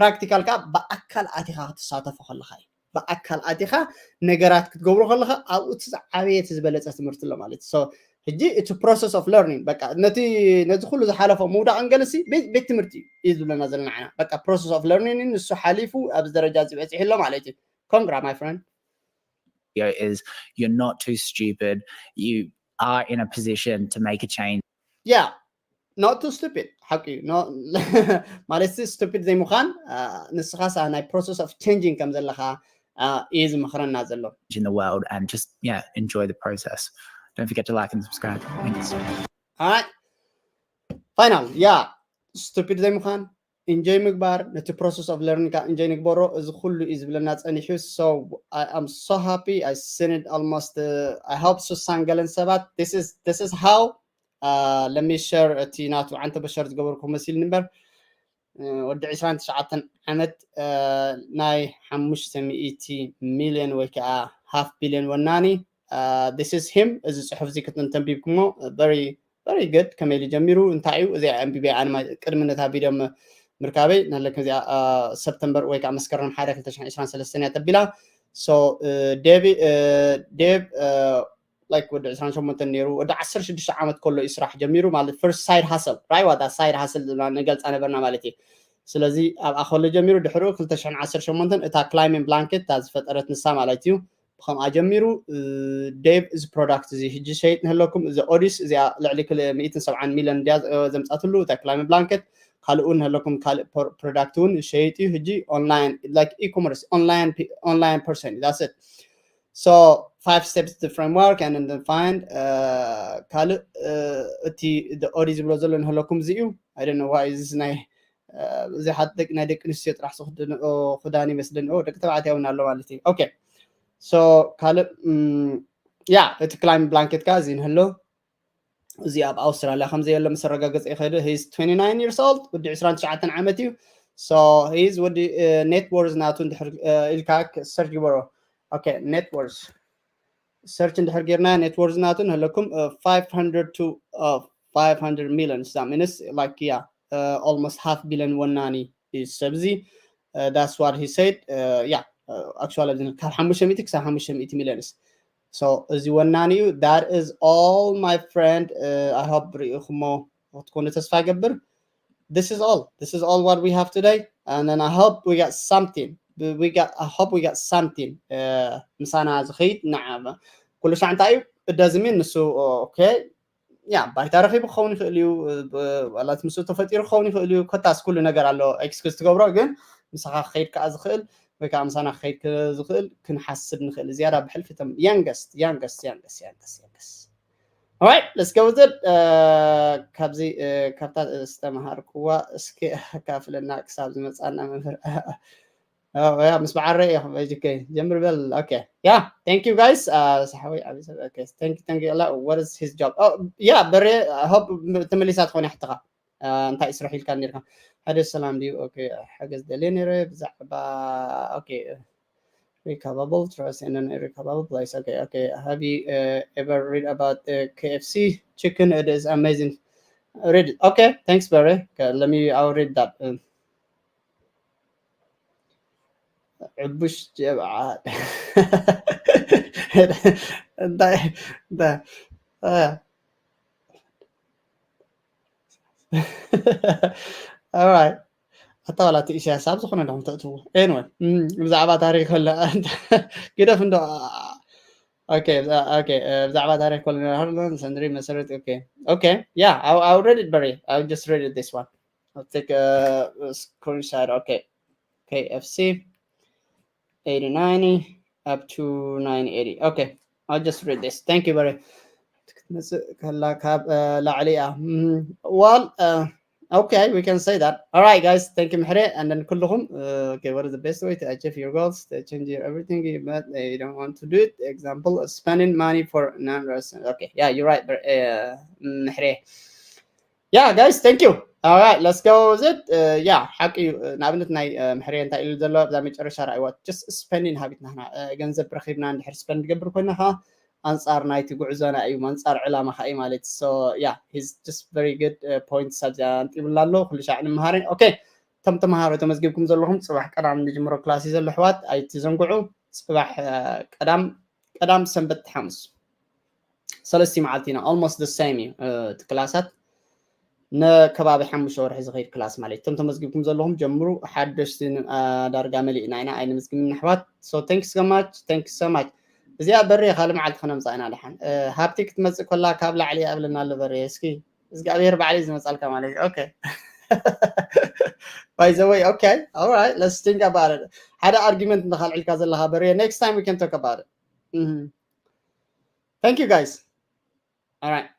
Practical ከዓ ብኣካል ኣቲኻ ክትሳተፎ ከለካ እዩ። ብኣካል ኣቲኻ ነገራት ክትገብሮ ከለካ ኣብኡ እቲ ዝዓበየ እቲ ዝበለፀ ትምህርቲ ኣሎ ማለት እዩ። ሕጂ እቲ process of learning በቃ ነቲ ነዚ ኩሉ ዝሓለፎ ምውዳቕ እንገልሲ ቤት ትምህርቲ እዩ ዝብለና ዘለና ዓና። በቃ process of learning ንሱ ሓሊፉ ኣብዚ ደረጃ እዚ በፂሑ ኣሎ ማለት እዩ። Congra my friend. Is you're not too stupid. You are in a position to make a change. Yeah, not too stupid ሓቂ እዩ። ማለት stupid ዘይምዃን ንስኻስ ናይ process of changing ከም ዘለኻ እዩ ዝምኽረና ዘሎ። In the world and just yeah, enjoy the process. Don't forget to like and subscribe. Thanks. Alright, final yeah, stupid ዘይምዃን፣ enjoy ምግባር፣ ነቲ process of learning ከዓ enjoy ንግበሮ። እዚ ኩሉ እዩ ዝብለና ፀኒሑ። So I am so happy. I seen it almost. I hope ሱሳን ገለን ሰባት this is this is how let me share እቲ ናቱ ዓንተ በሸር ዝገበርኩ መሲልኒ እምበር ወዲ ዕስራን ትሽዓተን ዓመት ናይ ሓሙሽተ ሚእቲ ሚልዮን ወይ ከዓ ሃፍ ቢልዮን ወናኒ this is him። እዚ ፅሑፍ እዚ ክትንተንቢብኩሞ very very good ከመይ ኢሉ ጀሚሩ እንታይ እዩ እዚ ኣንቢበ ኣነ ቅድሚ ነታ ቪድዮ ምርካበይ ናለክ እዚኣ ሰፕተምበር ወይ ከዓ መስከረም ሓደ ክልተ ሽሕን ዕስራን ሰለስተን እያ ተቢላ። So ዴቭ ዴቭ like ወዲ ዕስራን ሸሞንተን ነይሩ ወዲ ዓሰርተ ሽዱሽተ ዓመት ከሎ እዩ ስራሕ ጀሚሩ ማለት first side hustle right what side hustle ንገልፃ ነበርና ማለት እዩ። ስለዚ ኣብኣ ከሎ ጀሚሩ ድሕሪኡ ክልተ ሽሕን ዓሰርተ ሸሞንተን እታ climbing blanket እታ ዝፈጠረት ንሳ ማለት እዩ። ብከምኣ ጀሚሩ ዴቭ እዚ product እዚ ሕጂ ሸይጥ ንህለኩም እዚ ኦዲስ እዚኣ ልዕሊ ክልተ ሚእትን ሰብዓን ሚልዮን ድያ ዘምፃትሉ እታ climbing blanket ካልኡ ንህለኩም ካልእ product እውን ሸይጥ እዩ። ሕጂ online like e-commerce online online person that's it. So five steps the framework and then find ካልእ እቲ ኦዲ ዝብሎ ዘሎ ንህለኩም እዚ እዩ። I don't know why እዚ ናይ እዚ ሓደ ደቂ ናይ ደቂ ኣንስትዮ ጥራሕ ዝኽደንኦ ክዳን ይመስለኒ። ደቂ ተባዕትዮ እውን ኣሎ ማለት እዩ። Okay, so ካልእ ያ እቲ climbing blanket ከዓ እዚ ንህሎ እዚ ኣብ ኣውስትራልያ ከም ዘየሎ መሰረጋገፂ ይኸዱ። He's twenty nine years old ወዲ ዕስራን ትሽዓተን ዓመት እዩ። So he's ወዲ net worth ናቱ እንድሕር ኢልካ search ግበሮ። Okay, net worth search እንድሕር ጌርና net worth ናቱ ንህለኩም five hundred to five hundred million that means like yeah almost half billion ወናኒ እዩ ሰብዚ። That's what he said. Yeah, actually ኣብዚ ካብ ሓሙሽተ ሚእቲ ክሳብ ሓሙሽተ ሚእቲ ሚልዮንስ። So እዚ ወናኒ እዩ። That is all my friend. I hope ርኢኹሞ ክትኮኑ ተስፋ ይገብር። This is all. This is all what we have today. And then I hope we got something. We got I hope we got something. ምሳና ዝኸይድ ንዓ ኩሉ ሻዕ እንታይ እዩ እዳዝሚን ንሱ okay ያ ባይታ ረኺቡ ክኸውን ይኽእል እዩ። ዋላት ምስ ተፈጢሩ ክኸውን ይኽእል እዩ። ኮታስ ኩሉ ነገር ኣሎ excuse ትገብሮ ግን ምሳኻ ክኸይድ ከዓ ዝኽእል ወይ ከዓ ምሳና ክኸይድ ዝኽእል ክንሓስብ ንኽእል ዝያዳ ብሕልፊ ቶም youngest youngest youngest youngest youngest. Alright, let's go with it. ካብዚ ካብታ ዝተምሃርክዋ እስኪ ኣካፍለና ክሳብ ዝመፃና መምህር። ያ ምስ በዓል ርአ ኢኹም ጅከ ጀምር በል። Okay, yeah, thank you guys. ሰሓወይ ዓቢ ሰብ። Okay, thank you, thank you. What is his job? Yeah, በሬ hope ተመሊሳ ትኾን ሕትኻ እንታይ ስራሕ ኢልካ ነርካ? ሓደ ሰላም ድዩ? Okay, ሓገዝ ደልየ ነረ ብዛዕባ okay recoverable trust and an irrecoverable place. Okay, okay. Have you uh, ever read about the K F C chicken? It is amazing. Read it. Okay, thanks, Barry. Okay, let me. I'll read that. Um, ዕቡሽ ጀብዓ እንታይ እንታይ Alright. ኣታ ዋላ እቲ ኢሳያስ ኣብ ዝኾነ ዲኹም ተእትዎ? Anyway, ብዛዕባ ታሪክ ከለ ግደፍ እንዶ። Okay, okay. ብዛዕባ ታሪክ ኮሎኔል ሃርላንድ ሰንድሪ መሰረት። Okay, okay, yeah, I, I read it, Barry. I just read it, this one. I'll take a, a screenshot. Okay, K F C eighty ninety up to nine eighty. Okay, I'll just read this. Thank you, Barry. ክትመጽእ ከላ ካብ ላዕሊ እያ። Well, okay, we can say that. All right, guys, thank you, ምሕሬ. And then ኩልኹም, okay, what is the best way to achieve your goals? To change your everything, but you don't want to do it. Example, spending money for non-resident. Okay, yeah, you're right, ምሕሬ. Yeah, guys, thank you. All right, let's go with it. Yeah, ሓቂ እዩ። ንኣብነት ናይ ምሕሬ እንታይ ኢሉ ዘሎ ኣብዛ መጨረሻ ራእይዋ፣ just spending habit ናህና፣ ገንዘብ ረኺብና እንድሕር spend ትገብር ኮይና ኸዓ ኣንጻር ናይቲ ጉዕዞና እዩ፣ ኣንጻር ዕላማኻ እዩ ማለት። So yeah, he's just very good point ኣብዚኣ ኣንጢቡላ ኣሎ። ኩሉ ሻዕ ንምሃር። Okay, እቶም ተምሃሮ ተመዝጊብኩም ዘለኹም፣ ጽባሕ ቀዳም ንጅምሮ ክላስ እዩ ዘሎ ኣሕዋት፣ ኣይትዘንግዑ። ጽባሕ ቀዳም ቀዳም ሰንበት ሓሙስ ሰለስቲ መዓልቲ ኢና። Almost the same እዩ እቲ ክላሳት፣ ንከባቢ ሓሙሽተ ወርሒ ዝኸይድ ክላስ ማለት። እቶም ተመዝጊብኩም ዘለኹም ጀምሩ። ሓደሽቲ ዳርጋ መሊእና ኢና፣ ኣይንምዝግብን ኣሕዋት። So thanks so much, thanks so much። እዚኣ በሬ ካልእ መዓልቲ ከነምፃ ኢና። ደሓን ሃብቲ ክትመፅእ ኮላ ካብ ላዕሊ ኣብለና ኣሎ በሬ። እስኪ እግዚኣብሔር ባዕለይ ዝመፃልካ ማለት እዩ። Okay, by the way, okay, all right, let's think about it. ሓደ argument እንተካልዕልካ ዘለካ በሬ፣ next time we can talk about it. Thank you, guys. All right.